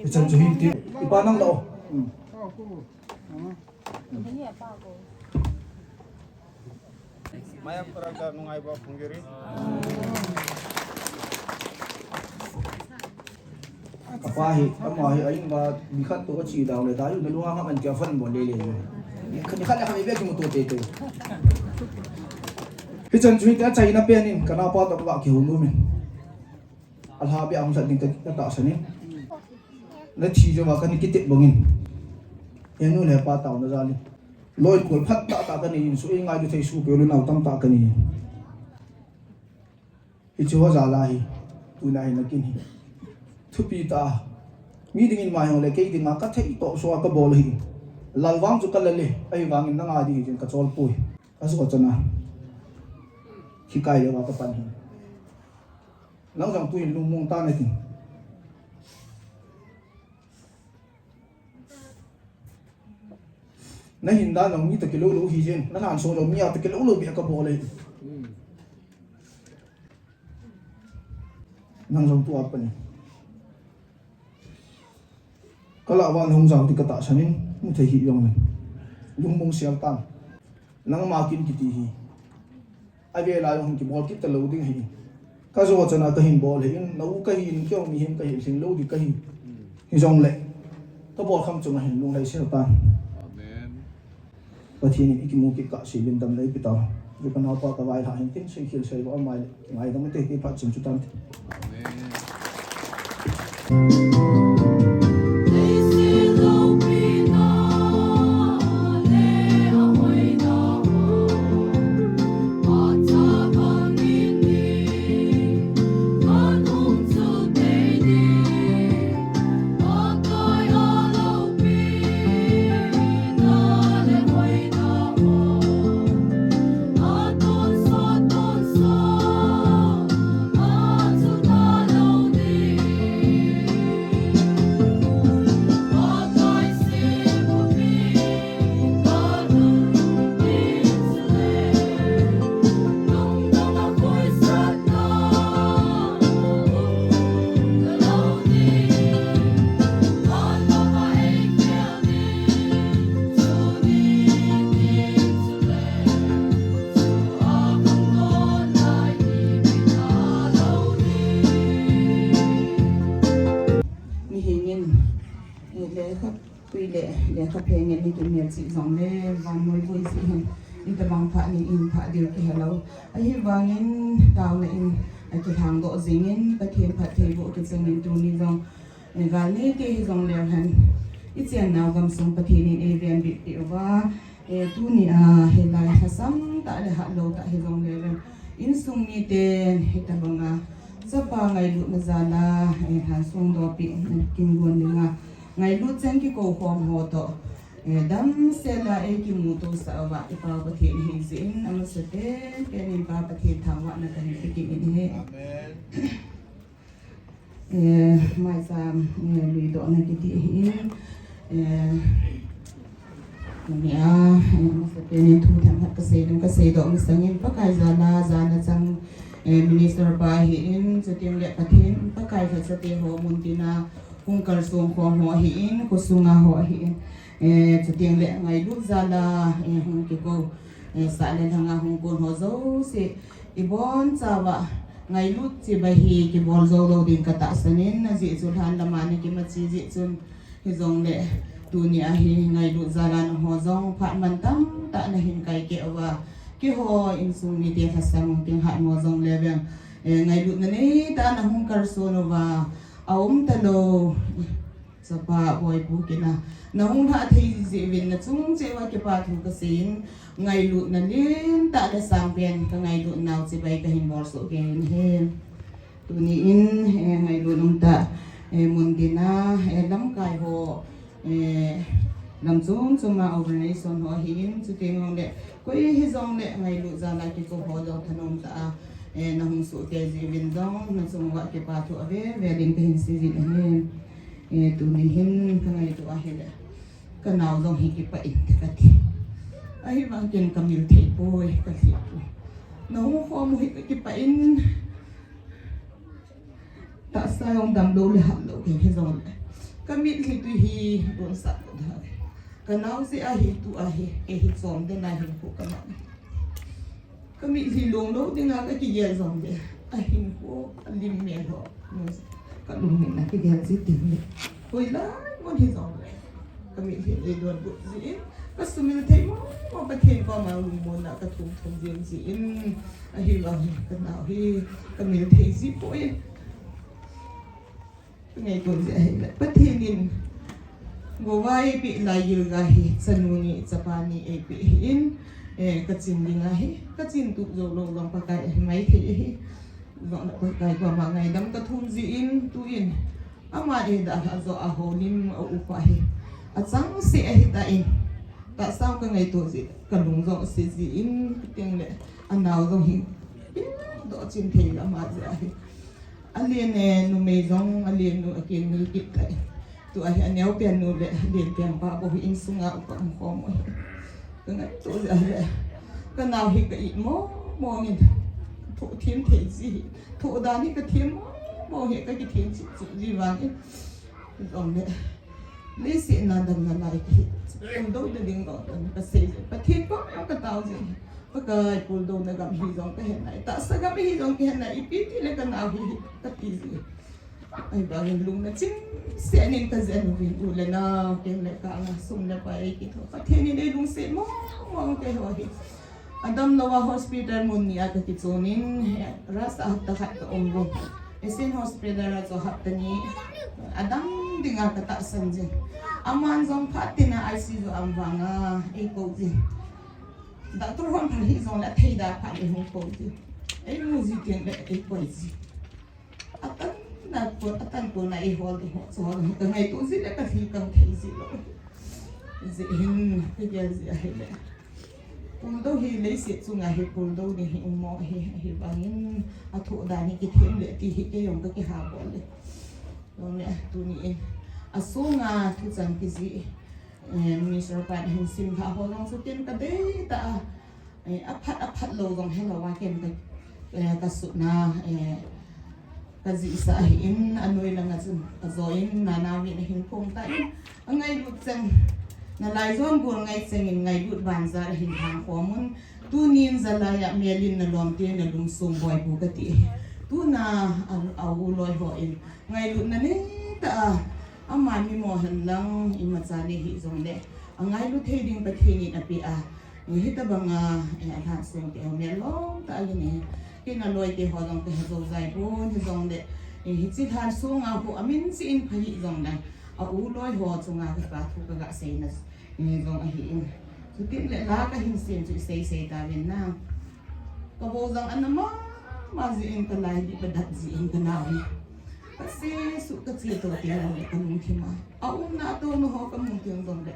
Ichan chu hin ti, ipa nang la o. Mayam Parada Nungaiba Phunggiri. Kapa hi, ama hi, a in uva, mi khat toh kache dau le, dai u na lung a ngap an tia fan bol le le. Ni khat, ni khat le khat ibe kimuto te te. Hichan chu hiti a chaina pen in, ka naopa toh ka kihou nom in. Alha be ahung sat ding ka, ka tahsan in. Na thi jouva ka ni kitep bang in. He nu le pa taona jal in. Loi kol phat tah tah ka nei in su, ei ngailu thei su pe lu nau tam tah ka nei in. Hiche ho jal a hi, tuna hi na kin hi. Thupi tah. Mi dingin mai hong le kei dinga ka thei toh so a ka bol hi. Lal vang chu ka lal e, ahivangin nanga ding hi ka chol poi. Ka so chana. Hikai le wa ka pan hi. Nang jong tuin lungmong ta na tin. Na hin dan jong mi toh kilou lou hi jeng, na lhan song jong mi a toh kilou lou beh ka bol e. Nang jong tua pan in. Ka lah uva na hung jao ding ka tahsan in, mu thei hi jong le. Lungmong sel tan. Nangma kin kiti hi. Avel a jong hin kibol kit talou ding ahi. Ka jo chana ka hin bol hi in, na u ka hi in, keu mihem ka hi, lhing lou di ka hi. Hi jong le, ka bol kham chunga hin lunglhai sel tan. Amen. Pathen in i kimu kit kah sih uvin damna ei pe tau. Ju ka naupa ka vaihah hin tin, sui khel soi va amai le, ngaidam te, kei phat chun chu tan te. Amen. Mihing in, eh, lekha pui le, lekha pheng in i tum hel chih jong le, vannoi vui chih hin, itobang phat nei hin phat diu kihe lou. Ahivangin, taona in, akilhang doh jing in, Pathen phattheiboh kicheng in tuni jong, eh, gal neite hi jong leu hen, i chennau gamsung Pathen in ei venbit peh uva, eh, tuni a, hilai lhasam tah le hatlou tah hi jong leu hen, insung miten hitobang a, chapa ngailutna jal a, eh, lhansong dopi, eh, kingon ding a, ngailut cheng kikou khom ho toh, eh, damsel a ei kimuto sah uva, i Pa Pathen hi jeh in, amasapen pen in Pa Pathen thangvahna kahin pe kit in ahi. Amen. Eh, maicham, eh, luidohna kiti ahin, eh, tuni a, eh, amasapen in thu themkhat kasei ding, kasei doh masang in Pakai jal a, jana chang, eh, minister pa ahin, chuteng le Pathen, Pakai lhachate ho muntin a hung kalsong khom ho ahin, khosunga ho ahin, eh, chuteng le ngailut jal a, eh, hung kikou, eh, sah le lhang a hung kon ho jouse, i bonchauva, ngailut chibai hi kibol jou lou ding katahsan in, ajeh chu lhan lam a na kimachi jeh chun, hijongle, tuni a hi ngailut jal a nangho jong phat mantam tah nahin kai keh uva, keiho insung mite lhasam teng hatmo jong le veng, eh, ngailutna neitah a nahung kalson uva, aum talou. Chapa, boipu kina, nahung lhah thei jeh uvin nachung cheh uva kipa thu kasei in, ngailutna lentah le sangpen kangailut nau chibai kahin bol soh kei in ahi. Tuni in, eh, ngailut umtah, eh, muntin a, eh, lamkai ho, eh, lam chom chom a organization ho ahin, chuteng jongle, koi hijongle ngailut jal a kikou ho jong thanom tah a, eh, nahung soh kei jeh uvin jong, nachung uva kipa thu ave ave ding kahin sei jin ahi. Eh, tuni hin kangaito ahile, kanao jong hi kipah inte kati. Ahivang ken kamil thei poi, kalhi poi. Nahung khom u hi kakipah in, tahsa jong damlou le hatlou kei hijongle, kamitlhi tui hi lonsah lou ding ahi. Kanao jeh ahi, tua hi, kei hi chom den a hinkho kamang. Kamitlhi long lou dinga kakigel jongle, ahinkho, alim mel ho, kalungmon a kigel ji teng le, hoilai mun hijongle, kamitlhi eidonbut jin, kasumil thei mong mong Pathen koma lungmon a kathum thum jing jin, ahivang hi kanao hi kamil thei ji poi. Ngaito jeh ahile, Pathen in gova eipeh lai Gilgal hi chanu ni chapa ni eipeh ahin, eh, kachin ding ahi, kachin tup jou lou jong Pakai ahi maithei ahi. Jong le Pakai koma ngaidam kathum jin, tuin ama eidalhah joh a houlim aupa hi achangseh ahitan, tahsa kangaito jeh kalung jong ase jin, chuteng le anao jong hi pil doh chin thei ama jeh ahi. Alen, eh, numei jong, alen nu akin ni kit tai. Tua hi aneopen nu le alen pen pa bou hi insunga upa um khom u hi. Kangaito jeh ahile, kanao hi ka it mong mong in, thoh them thei ji hi, thoh dan hi kathem mong mong hi, kakithem cheh cheh ji vang in. Jongle, leiset a damna lai kahi, umdoh ding lou, kasei jeh, Pathen koma katao jeh. Pakai puldouna gam hi jong kahen nai, tahsa gam hi jong kahen nai, ipi ti le kanao hi, hi, kati ji. Ahivangin lungna chimsel in kajen uvin u le nao, keng le kang a, sum le pai kitho, Pathen in eilungset mong mong keiho hi. Adamlou a hospital mun ni a kakichon in, he, rasa hapta khat kaum uvin. Asian hospital a chu hapta ni, adang dinga katahsan jin. Aman jong phat tina I C U a um vanga eikou jin. Doctor hon phal hih jongle athei da phat le hung kou ji. Eimu ji teng le eikoi ji. Atan na ko, atan ko na eihol ding ho, chu ho, kangaito ji le kalhi kang thei ji lou. Ji hin, kagel ji ahile. Puldou hi leiset chunga hi puldou ding hi um mo hi, ahivangin athoh dan hi kithem le ti hi kei jong kakiha bol le. Jong le, tuni in. Asunga thuchang kijih. Eh, Minister pan ahin simlha ho jong chu ken kadei tah a, eh, aphat, aphat lou jong helou a ken ka, eh, kasutna, eh, kajihsah ahin, anoi langa chun kajo in, nanaovin ahin phong tan, angailut cheng, nalai jon gol ngai chengin ngailut banjal ahin thang khom un, tunin jalai a melin nalom te nalungsong boi bu kati. Tuna, a, a u loi ho in, ngailutna nei tah a, ama mimo hen lang, imacha nei hih jongle, angailut thei ding Pathen in apeh a, hitabang a, eh, alhan seng te ho mel lom tah a hin, eh, kei naloi te ho jong kahe jou jai pon, hijongle, eh, hiche lhan sunga hu amin chi in pha hih jongle, a u loi ho chunga kipa thu kaga seina, eh, jong ahi in. Chutin le la kahin sem chu isei sei tauvin na. Ka vo jong ana mama jin, ka lai dih padat jin, ka nao hi. Ka sesuh ka che to teng jong le ka lungthim a, a umna a tona ho ka mu teng jong le,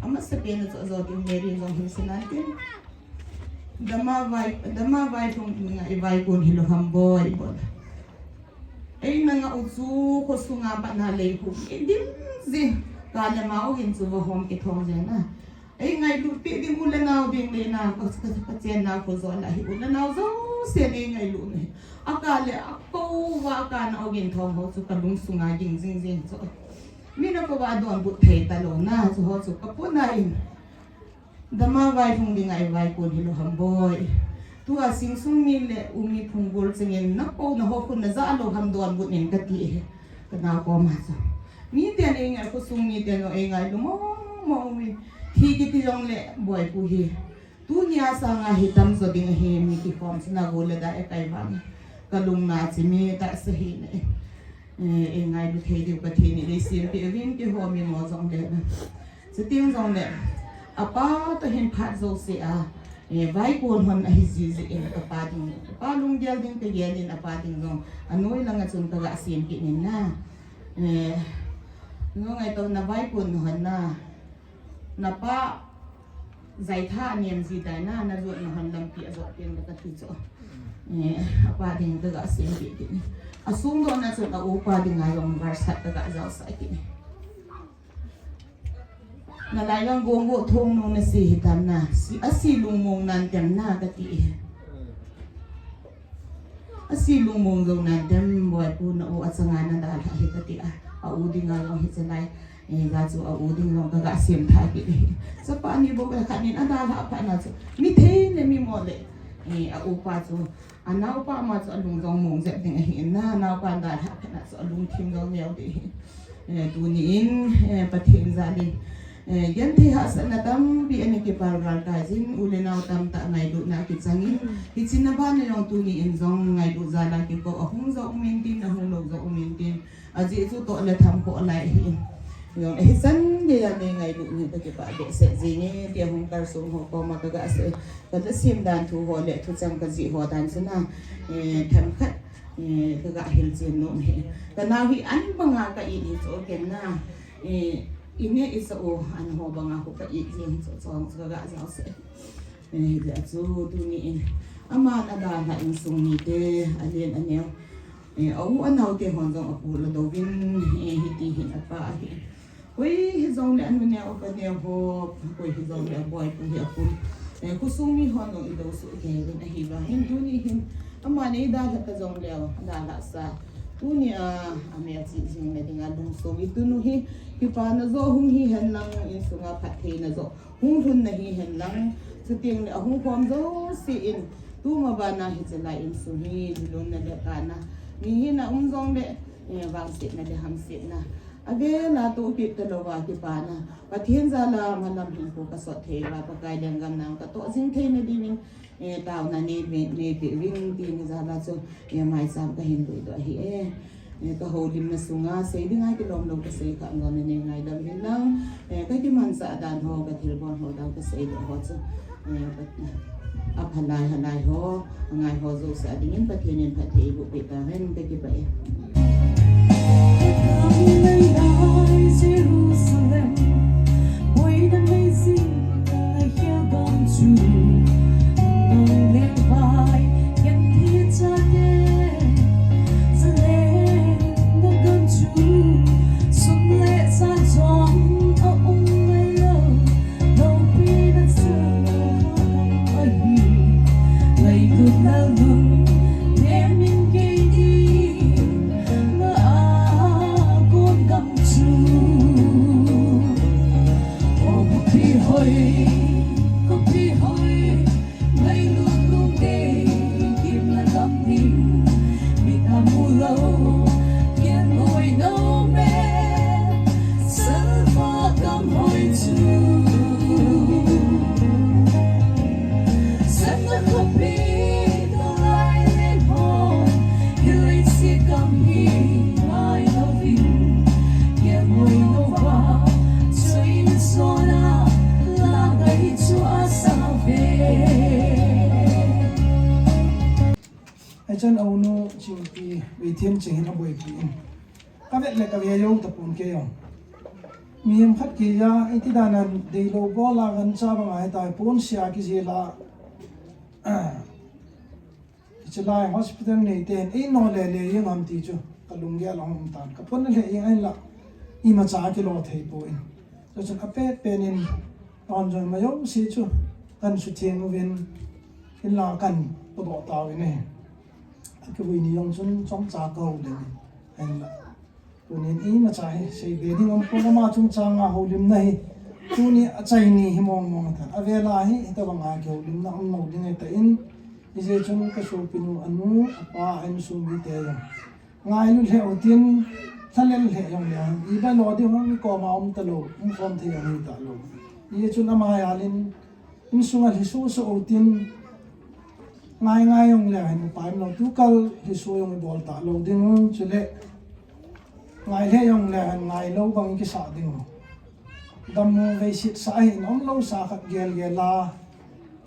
amasapen a chu ajo teng Mary jong hin sei nan tin. Dama vai, dama vailhung dinga i vaikon hilou ham boi boi. Eina ngah u chu khosunga pat na lei khu i dim jin. Ka le ma u hin chu va hom kithong jeng na. Eingailut peh ding u le nao ding le na, ka, ka, ka chenna khu jong la hi u le nao jouse eingailut na hi. Aka le ako va ka nao gin thong ho chu ka lungsunga ging jing jing chu. Min akou va donbut thei talou na chu ho chu ka puna in. Dama vailhung dinga i vaikon hilou ham boi. Tua singsung mi le u mi phunggol chengin nakou na ho khun naja lou ham donbut in kati e. Ka nao koma chu. Miten eingai, khosung miten o eingailu mong mong mi. Thi kiti jong le boi pu hi. Tunia sanga hi tamjo ding ahi mi kikhom china gol le da e kai vang. Ka lungna chi mi tahsa hi ne. Eh, eingailu thei diu Pathen in eisempeh uvin keiho mimo jong le. Chuteng jong le, apa toh hin phat jouse a, eh, vaikon hon ahi jiji in kapa ding, kapa lunggel ding kagel in apa ding jong, anoi langa chun kaga sem kit in na. Eh, nungai toh na vaikon hon na, napa jaitha anem ji tai na, najotna hon lampi ajot pen kati chu. Eh, apa ding kaga sem kit in. Asung dohna chun a upa dinga jong verse khat kaga jaosah kit in. Nalai lang gong go thong nu nasi hitam na. Si, asi lungmong nan tem na kati e. Asi lungmong jou nan tem boi pu na u achanga nadalha hi kati a. A u dinga jong hi chalai. Eh, ja chu a u ding jong kaga sem tha kit e. Chapa ni bou khat nin adalha phat na chu. Mi thei le mi mo le. Eh, a upa chu. Anaopa ma chu alung jong mong jep ding ahi in na, naopa dalha phat na chu alungthim jong neo ding ahi. Eh, tuni in, eh, Pathen jal in, eh, genthei hahsatna tampi ana kipal val tai jin, u le nao tamtah ngailutna kichang in, hiche na bana jong tuni in jong ngailut jal a kikou ahung jong um in tin, ahung lou jong um in tin, ajeh chu toh le tham khoh lai ahi in. Jong hichan geiya nei ngailut in kakipah behseh jing e, tia hung kalsong ho koma kaga sei, kala sim dan thu ho le thuchang kajih ho dan chu na, eh, themkhat, eh, kaga hilchen nom e. Kanao hi an banga ka it hi chu ken na, eh, ine isa o an ho banga khu ka it jing chu chong chu kaga jaosah. Eh, hijeh a chu tuni in aman adalha insung mite, alen aneo, eh, a u anao te hon jong apul adouvin, eh, hiti hin apa ahi. Koi hijongle anu neo apa neo ho, koi hijongle aboi pu hi apul. Eh, khosung mi hon jong idou soh kei uvin ahivangin tuni hin aman eidalha ta jongleu, adalha sa. Tunia, amelchih jing na dinga lungsong itunu hi, kipana joh hung hihen lang, insunga phattheina joh hung lhun na hihen lang, Chuteng le ahung khom jouse in, tuma bana hiche lai insung hi lungna le kana, mihina um jongle, eh, vangsetna le hamsetna avela tohpeh talouva kipana, Pathen jala malam hinkho kasot thei uva, Pakai lenggam nang katoh jing theina diuvin, eh, taona nei, nei, neipeh uvin ti ni jala chu, eh, maicham kahin luidoh ahi e. Eh, kahoulimna sunga sei dinga kilom lou kasei kha, ngaina nei ngaidam uvin lang. Eh, kakimanchah dan ho, kathilbol ho dan kaseidoh ho chu, eh, aphalai halai ho, angai ho jouse a dingin Pathen in phatthei eiboh peh tahen, kakipah e. Jerusalem, boina meijing a hel gam chu, nang lengvai, ken thi chate, zaleng na gam chu, sum le sa jong a um ngai lou, loupina chang ahi, leilut lalun, nemin kei ding, na a kon gam chu. O khopi hoi, khopi hoi, ngailut lungdei, gimna gam ding, mit a mu lou, kian ngoi nomel, salva gam hoi chu. Satna khopi, tolai le hon, hilai si gam hi, ngai louvin, kian ngoi louva, chuin sona, la ngai chu asa ve. Ahi chan aunu Chingpi, Veithem cheng hin aboipi in. Kavet le kave jou tapon kei jong. Mihem khat kei a, iti dan a deilou bol a gancha banga hitia ponsia kijil a. Hiche lai hospital neiten, ei no le le jeng ham ti chu, kalunggel a um tan. Kapon le jeng ahinla, imacha kilo thei poi. Chuchun apet pen in, ton jong ma jouse chu, kan sutheng uvin, hinla kan podoh tauvin ahi. Akivui ni jong chun chomcha kahou le in, ahinla. Tunin imacha hi seibe ding umpon, ama chungchang a houlimna hi. Tuni achaini hi mong mong atan. Avela hi, hitobang a kihoulimna um lou ding ahitan. Hijeh chun kasopinu anu, apa, a insung mite jong ngailu lheh utin, lhalel lheh jongle, iba lo ding ham, mi koma um talou, um khom thei jong hita lou. Hijeh chun ama jal in, insung a lhiso so utin, ngai ngai jongle hin upai umlou, tukal lhiso jong ibol talou ding, chule ngai lheh jongle hin ngailou bang ikisah ding. Dammo veiset sa ahin umlou sa khat gel gel a,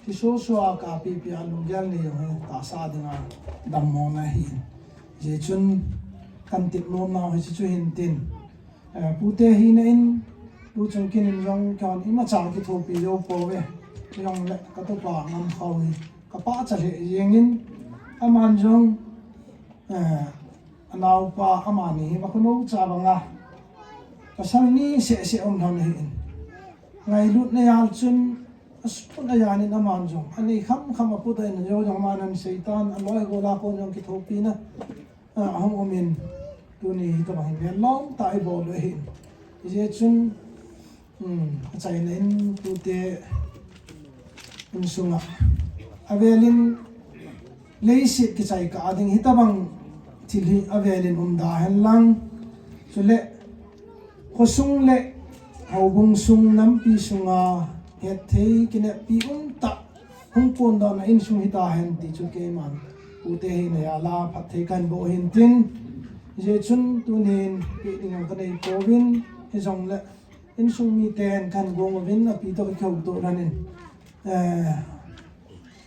lhiso so a kapipi a lunggel nei jong hi tahsa dinga dammona ahin. Hijeh chun kan tep nomnau hiche chu hintin. Eh, pute hina in, Pu Chungkin in jong keiman imacha kithopi jou pouve. Jongle katupa Ngamkhao hi kapachat lheh jengin, aman jong, eh, anaopa amani hi makhunou cha banga pasal ni seh seh um lhon ahin. Ngailutna jal chun, asupna jal in aman jong anei kham kham aput a in, ajou jong aman ahin seitan, aloi gol a kon jong kithopina, ah, ahung umin, tuni hitobang hin lom tah a ibol u ahin. Hijeh chun, um, achaina in pute insunga avelin leiset kichai kah a ding hitobang thil hi avelin umda hen lang. Chule khosung le houbung sung, nampi sunga hetthei kineppi umtah hung pondohna insung hitahen ti chu keiman pute hina jal a phatthei kahin boh hintin. Hijeh chun tunin peh ding jong kanei pouvin, hijongle insung miten kahin gong uvin, api toh kakihoutoh lhonin, eh,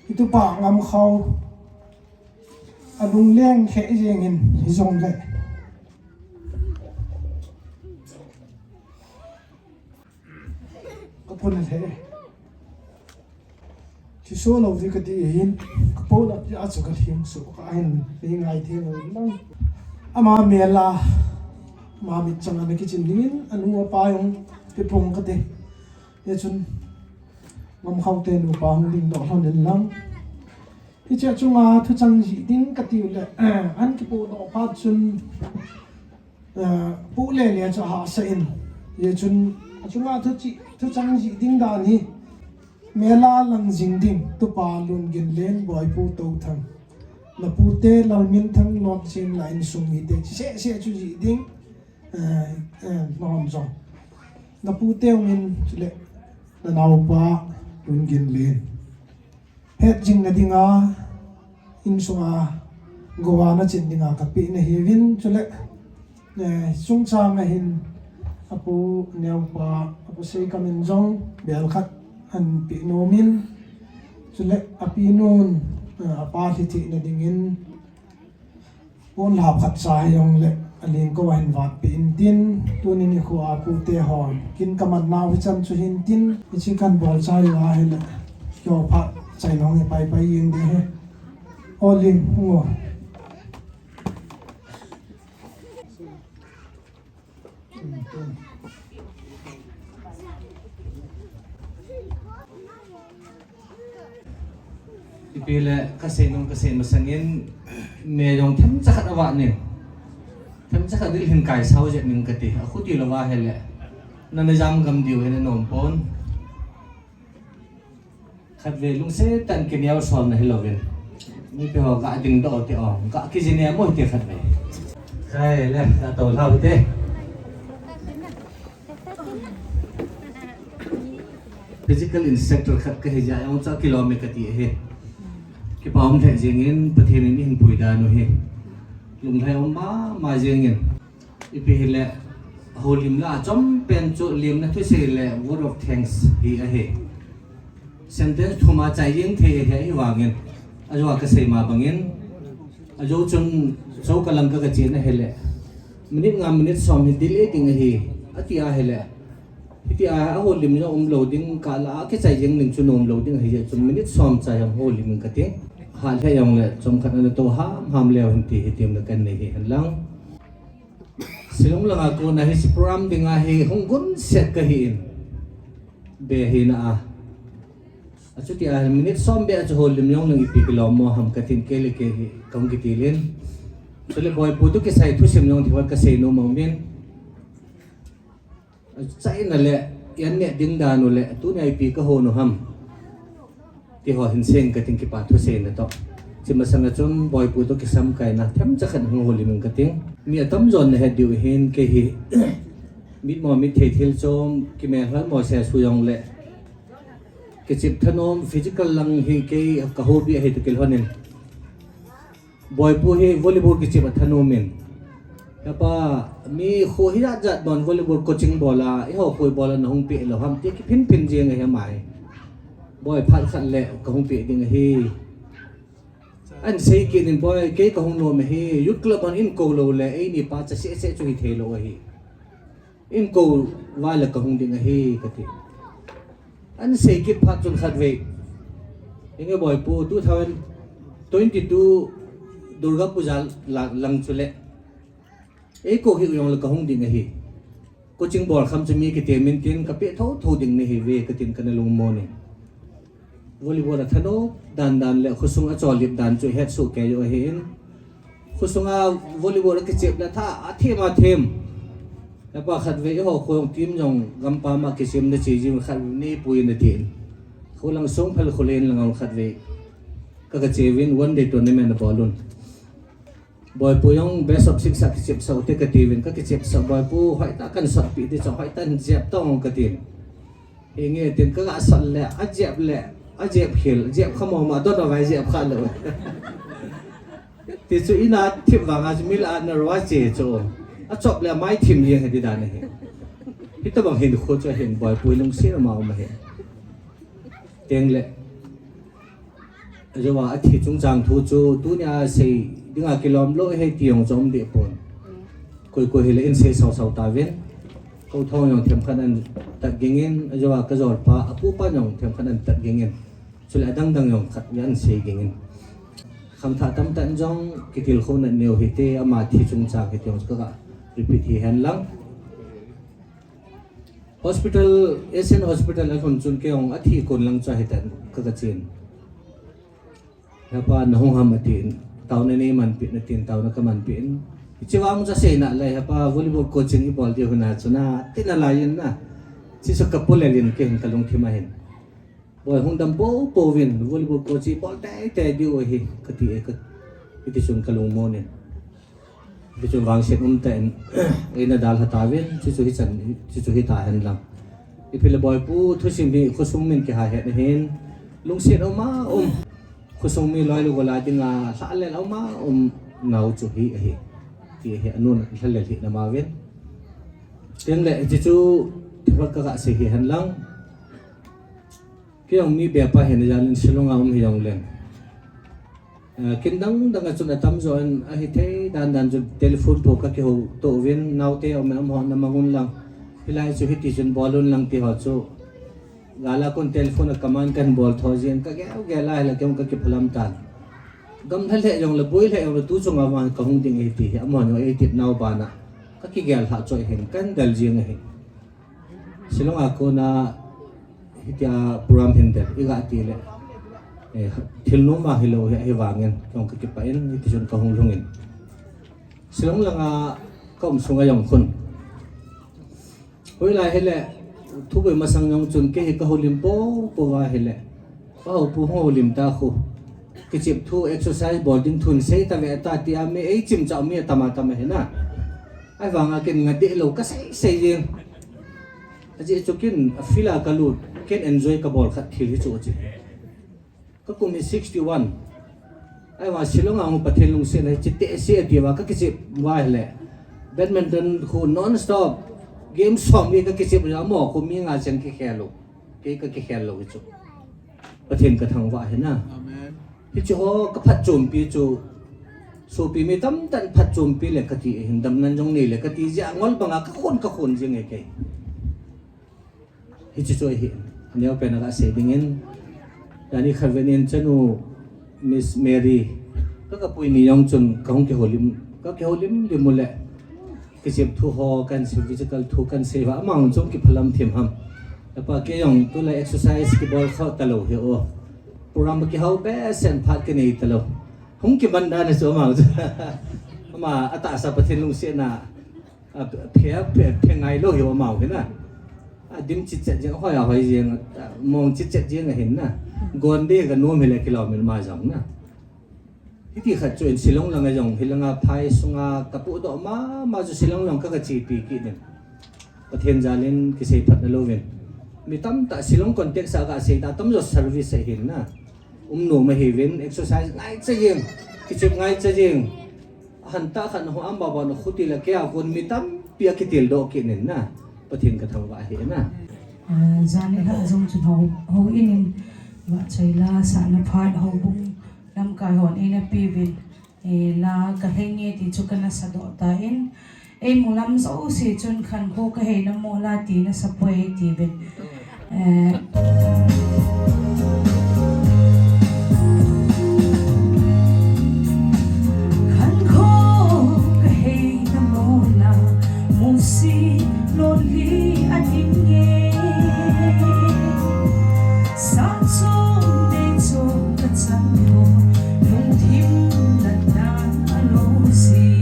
itupa Ngamkhao alungleng lheh jengin, hijongle kapon lheh. Lhiso lou ding kati ahin, kapona pia chu kalhing suh kah ahin, nei ngai thei lou lang. Ama mel a, ama mitchang a ana kichin dingin, anu apa jong pepong kate. Hichun, Ngamkhao te nupa hung dingdoh lhonin lang. Hiche chunga thuchang jih ding kati u le, eh, an kipodoh phat chun, eh, pu le le chu ahahsa in. Hichun, achunga thuchi, thuchang jih ding dan hi. Mela lang jing ding, tupa Lunginlen, Boipu Touthang. Napute Lalminthang, Lotjinlal insung mite, seh seh chu jih ding, eh, eh, non jong. Napute min chule, nanaopa Lunginlen. Het jing nadinga, insunga, Goa nachin dinga kapeh nahiuvin, chule, eh, chungchang ahin, apu neopa, apu Seikam in jong, bel khat ahin peh nomin, chule, apinun, eh, apa lhi thei nadingin, pon lhap khat cha hijongle, alin ko ahin vatpeh intin, tuni nikho a pute hon, kin kaman nau hichan chu hintin, hiche kan bol chai uva ahile, kio phat chai nong hi pai pai jing ding ahi. O Lim, hung o. Ipi le kasei nung kasei masangin, me jong themcha khat avah nin. Themcha khat dil hin kaisau jep ning kati. Akhuti louva ahile. Nana jam gam diu hi nanom pon. Khatvei lungset tah in kineo solna hilouvin. Mipi ho ga dingdoh te o. Ga kijinem u hite khatvei. Khai le, ga tou lhau hite. Physical instructor khat kahi jeh a jong chu akilom e kati ahi. Kipa um lheh jengin, Pathen in eihin pui dan u hi. Lunglhai um mama jengin. Ipi hile, houlim lah a chompen chu limna thusei le word of thanks hi ahi. Sentence thum a chai jeng thei ahi, ahivangin. Ajou a kasei ma bangin. Ajou chun, chou kalang ka kachen ahile. Minute nga, minute som hi delay ding ahi. Ati ahile. Hitia ahoulim jong umlou ding, kah lah a kichai jeng ding chu nomlou ding ahi jeh chun minute som chai jong houlim in kati. Hat lheh jongle, chomkhat ana tou hamham leu hen ti hi temna kanei hi henlang. Shillong langa kona hiche program dinga hi hung gunset kahi in. Be hina a. Achuti a minute som beh a chu houlim jong leng ipi kilom mo ham katin kei le kei hi kahung kitilin. Chule Boipu toh kisai thusim jong thei khat kasei nom umin. Achaina le, i an neh ding dan u le, tunia ipi kahon u ham. Ti ho hin seng kating kipa thuseina toh. Hiche masanga chun Boipu toh kisamkaina themcha khat hung houlim ing kating. Mi atamjon nahet diu hin kei hi. Mitmo mitthei thil chom, kimelhoi mo sesu jongle. Kichep thanom physical lang hi kei ka hobby ahi toh kilhonin. Boipu hi volleyball kichep a thanom in. Hepa, mi kho hijat jat bon volleyball coaching bol a, eiho kho bol a nahung peh lou ham ti kiphin phin jeng ahi ama hi. Boi, phat khat le kahung peh ding ahi. Ahin sei kit in, Boi, kei kahung nom ahi, youth club hon eikou lou le, eini pa cha seh seh chu hithei lou ahi. Eikou uva le kahung ding ahi, kati. Ahin sei kit phat chun khatvei. Inge Boipu, two thousand twenty-two Durga Puja la-, lang chule. Eikou hih jongle kahung ding ahi. Coaching bol kham chu mi kitem in tin kapeh thotho ding nahiuve, katin kana lungmon in. Volleyball a thanop dan dan le khosung a chollip dan chu hetsoh kei u ahin. Khosunga volleyball a kichep le tha athem athem. Hepa, khatvei eiho kho jong team jong gampam a kisemna che jing khat nei pui na tin. Kholang Songphel kholen lang khatvei. Ka kache uvin one day tournament abol un. Boipu jong best of six a kichep sah u te kati uvin, ka kichep sah Boipu hoitah kan sotpi ti chu hoitah in jep tong katin. Hinge tin kaga sot le, ajep le, ajep khel, jep kha mama, dot a vai jep kha lou. Ti chu ina thip vanga chu mil a na rua che chu. Achop le mai thim jeng hi ti dan ahi. Hitobang hinkho chu ahin Boipu lungset ama um ahi. Tengle. Ajou a athi chungchang thu chu tunia sei dinga kilom lou ahi ti jong chu um deh pon. Koi koi hile in sei sau sau tauvin. Kou thong jong themkhat ahin tat gingin, ajou a kajolpa, apupa jong themkhat ahin tat gingin. Chule adang dang jong khat ahin sei gingin. Khangthah tamtah in jong kitilkhouna neo hite, ama thi chungchang hite jong chu kaga repeat hi henlang. Hospital, Asian Hospital alhun chun kei jong athi kon lang chu ahitan ka, kachen. Hepa nahung ham atin, taona neimanpeh in atin, taona kamanpeh in. Hiche vang chu asei nalai, hepa volleyball coaching ibol diu hina chu na, tina laiyin na. Hiche chu kapolel in kei hin kalungthim ahin. Boi hung dam popo vin, volleyball coach bol teitei diu ahi, kati e, ka, hiti chun kalungmon in. Hiti chun vangset umtah in, eina dalha tauvin, chuchu hichan, chuchu hita hen lang. Ipi le boi pu thusim hi khosung min kihai het ahin, lungset um a um. Khosung mi loi le gol a dinga, lha lel um a um nau chu hi ahi. Ti ahi, anun lha lel hi na ma vin. Tin le, chuchu, thilpha ka ga sei hi hen lang. Kei jong mi bepa hina jal in Shillong a um hi jong leng. Eh, kin dang dang a chun atam jo in ahi thei dan dan chun telephone po ka kihou to vin naote um em ho na mang un lang. Hilai chu hiti chun bol un lang ti ho chu. Gala kon telephone a command kan bol tho jin ka gel gel a hila kei jong ka kiphalam tan. Gam lha le jong le boi le jong le tu chunga vang ka hung ding ahi ti hi. Amahon jong ei tip nau bana. Ka kigel lha choi hin kan dal jing ahi. Shillong a kona hitia program hin del, i ga ti le. Eh, thil nom a hilou hi, hi vangin, jong ka kipah in, hiti chun ka hung lhung in. Shillong langa ka um sunga jong khun. Hoilai hile, thu boi masang jong chun, kei hi ka houlim popo va hile. Ka houpu hung houlim ta khu. Kichep thu exercise bol ding thun sei ta ve ta ti a mi ei chim chau mi a tam a tam a hi na. Ahivanga ken nga deh lou ka sei sei jing. Ajeh chu ken a field a ka lut, ken enjoy ka bol khat thil hi chu chu. Ka kum hi sixty one. Ahivang Shillong a hung Pathen lungsetna hi chi te se a ti va ka kichep va hile. Badminton khu non stop. Game som hi ka kichep ja mo khu mi nga cheng kikhel lou. Kei ka kikhel lou hi chu. Pathen ka thangvah hi na. Amen. Hichu ho ka phatchompi chu, sopi mi tamtah in phatchompi le kati, hin damna jong nei le kati, jia ngol banga ka khon, ka khon jing e kei. Hichu chu hi, aneo pen a ka sei dingin, dani khaven in chanu Miss Mary, ka ka pui ni jong chun ka hung kihoulim, ka kihoulim lim u le. Kichep thu ho kan sei, physical thu kan sei va, amang chung kiphalam thim ham. Lapa kei jong tulai exercise kibol kho talou hi o. Program kihou behseh phat kinei talou. Hung kiman dan a chu amang chu. Ama atahsa Pathen lungsetna. A phe, phe, phe ngai lou hi amang hi na. A dim chitchet jing, hoi a hoi jing, a mong chitchet jing ahin na. Gon de ka nom hi le kilou min ma jong na. Hiti khat chu in Shillong langa jong, hilanga phai sunga ka pudoh mama chu Shillong lang ka, ka chepi kit in. Pathen jalin kisei phat na louvin. Mi tamtah Shillong context a ka sei ta tam jo service ahin na. Um nom ahiuvin, exercise ngaicha jing, kichep ngaicha jing. Ahan tah khat na ho am ba ba na khuti la kei a kon mi tampi a kitildoh kit in na. Pathen ka thangvah ahi na. Eh, jan nilhah jong chun hou, houin in, vahchoi la, sahna phat, houbung, lamkai hon eina peuvin, eh, la ka lheng e ti chu kana sadoh tan, eimu lam jouse chun khankho ka heina mola ti nasa poi tiuvin. Eh, khankho ka heina mola, musit lonely a ding e. Sa chom dei chom ka chan ho, lungthim natna a lo si.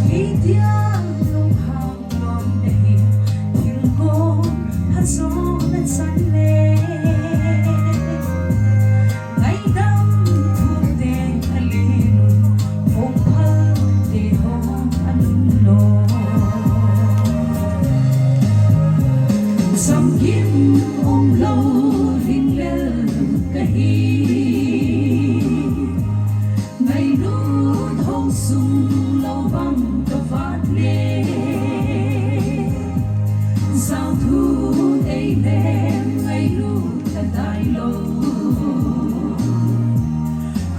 Hitia lunghang lom na hi, thil ko pha jo na chan le. Ngaidam thute a len, hong phal te ho a lunglo. Chamkim um lou lhinglel ka hi. Ngailut hong sung lou bang ka vat le. Jao thu ei lem ngailut ka dai lou.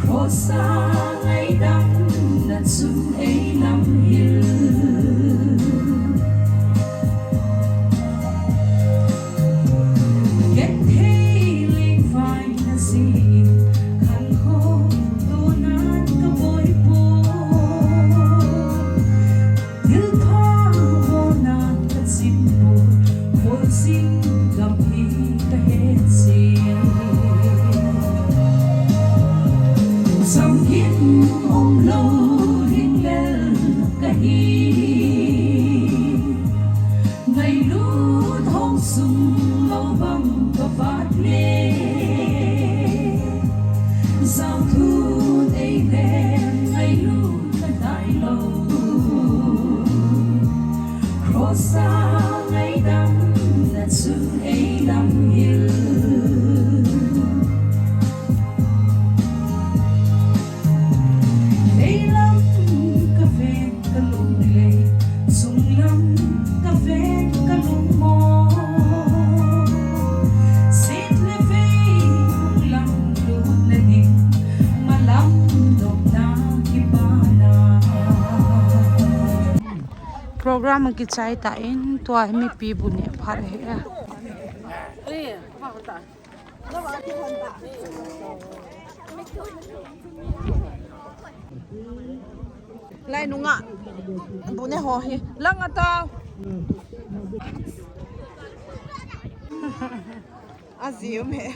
Cross a ngaidam na chun ei lam hil. Genthei lengvai na jin, khankho tona ka boi poi. Thilpha bona ka chim poi, kholjin gam hi ka het jin. Chamkim um lou lhinglel ka hi. Ngailut hong sung Program a kichai ta in tua hi mipi bu ne phat he a. Lai nunga bu ne ho hi lang a tao. A zium he.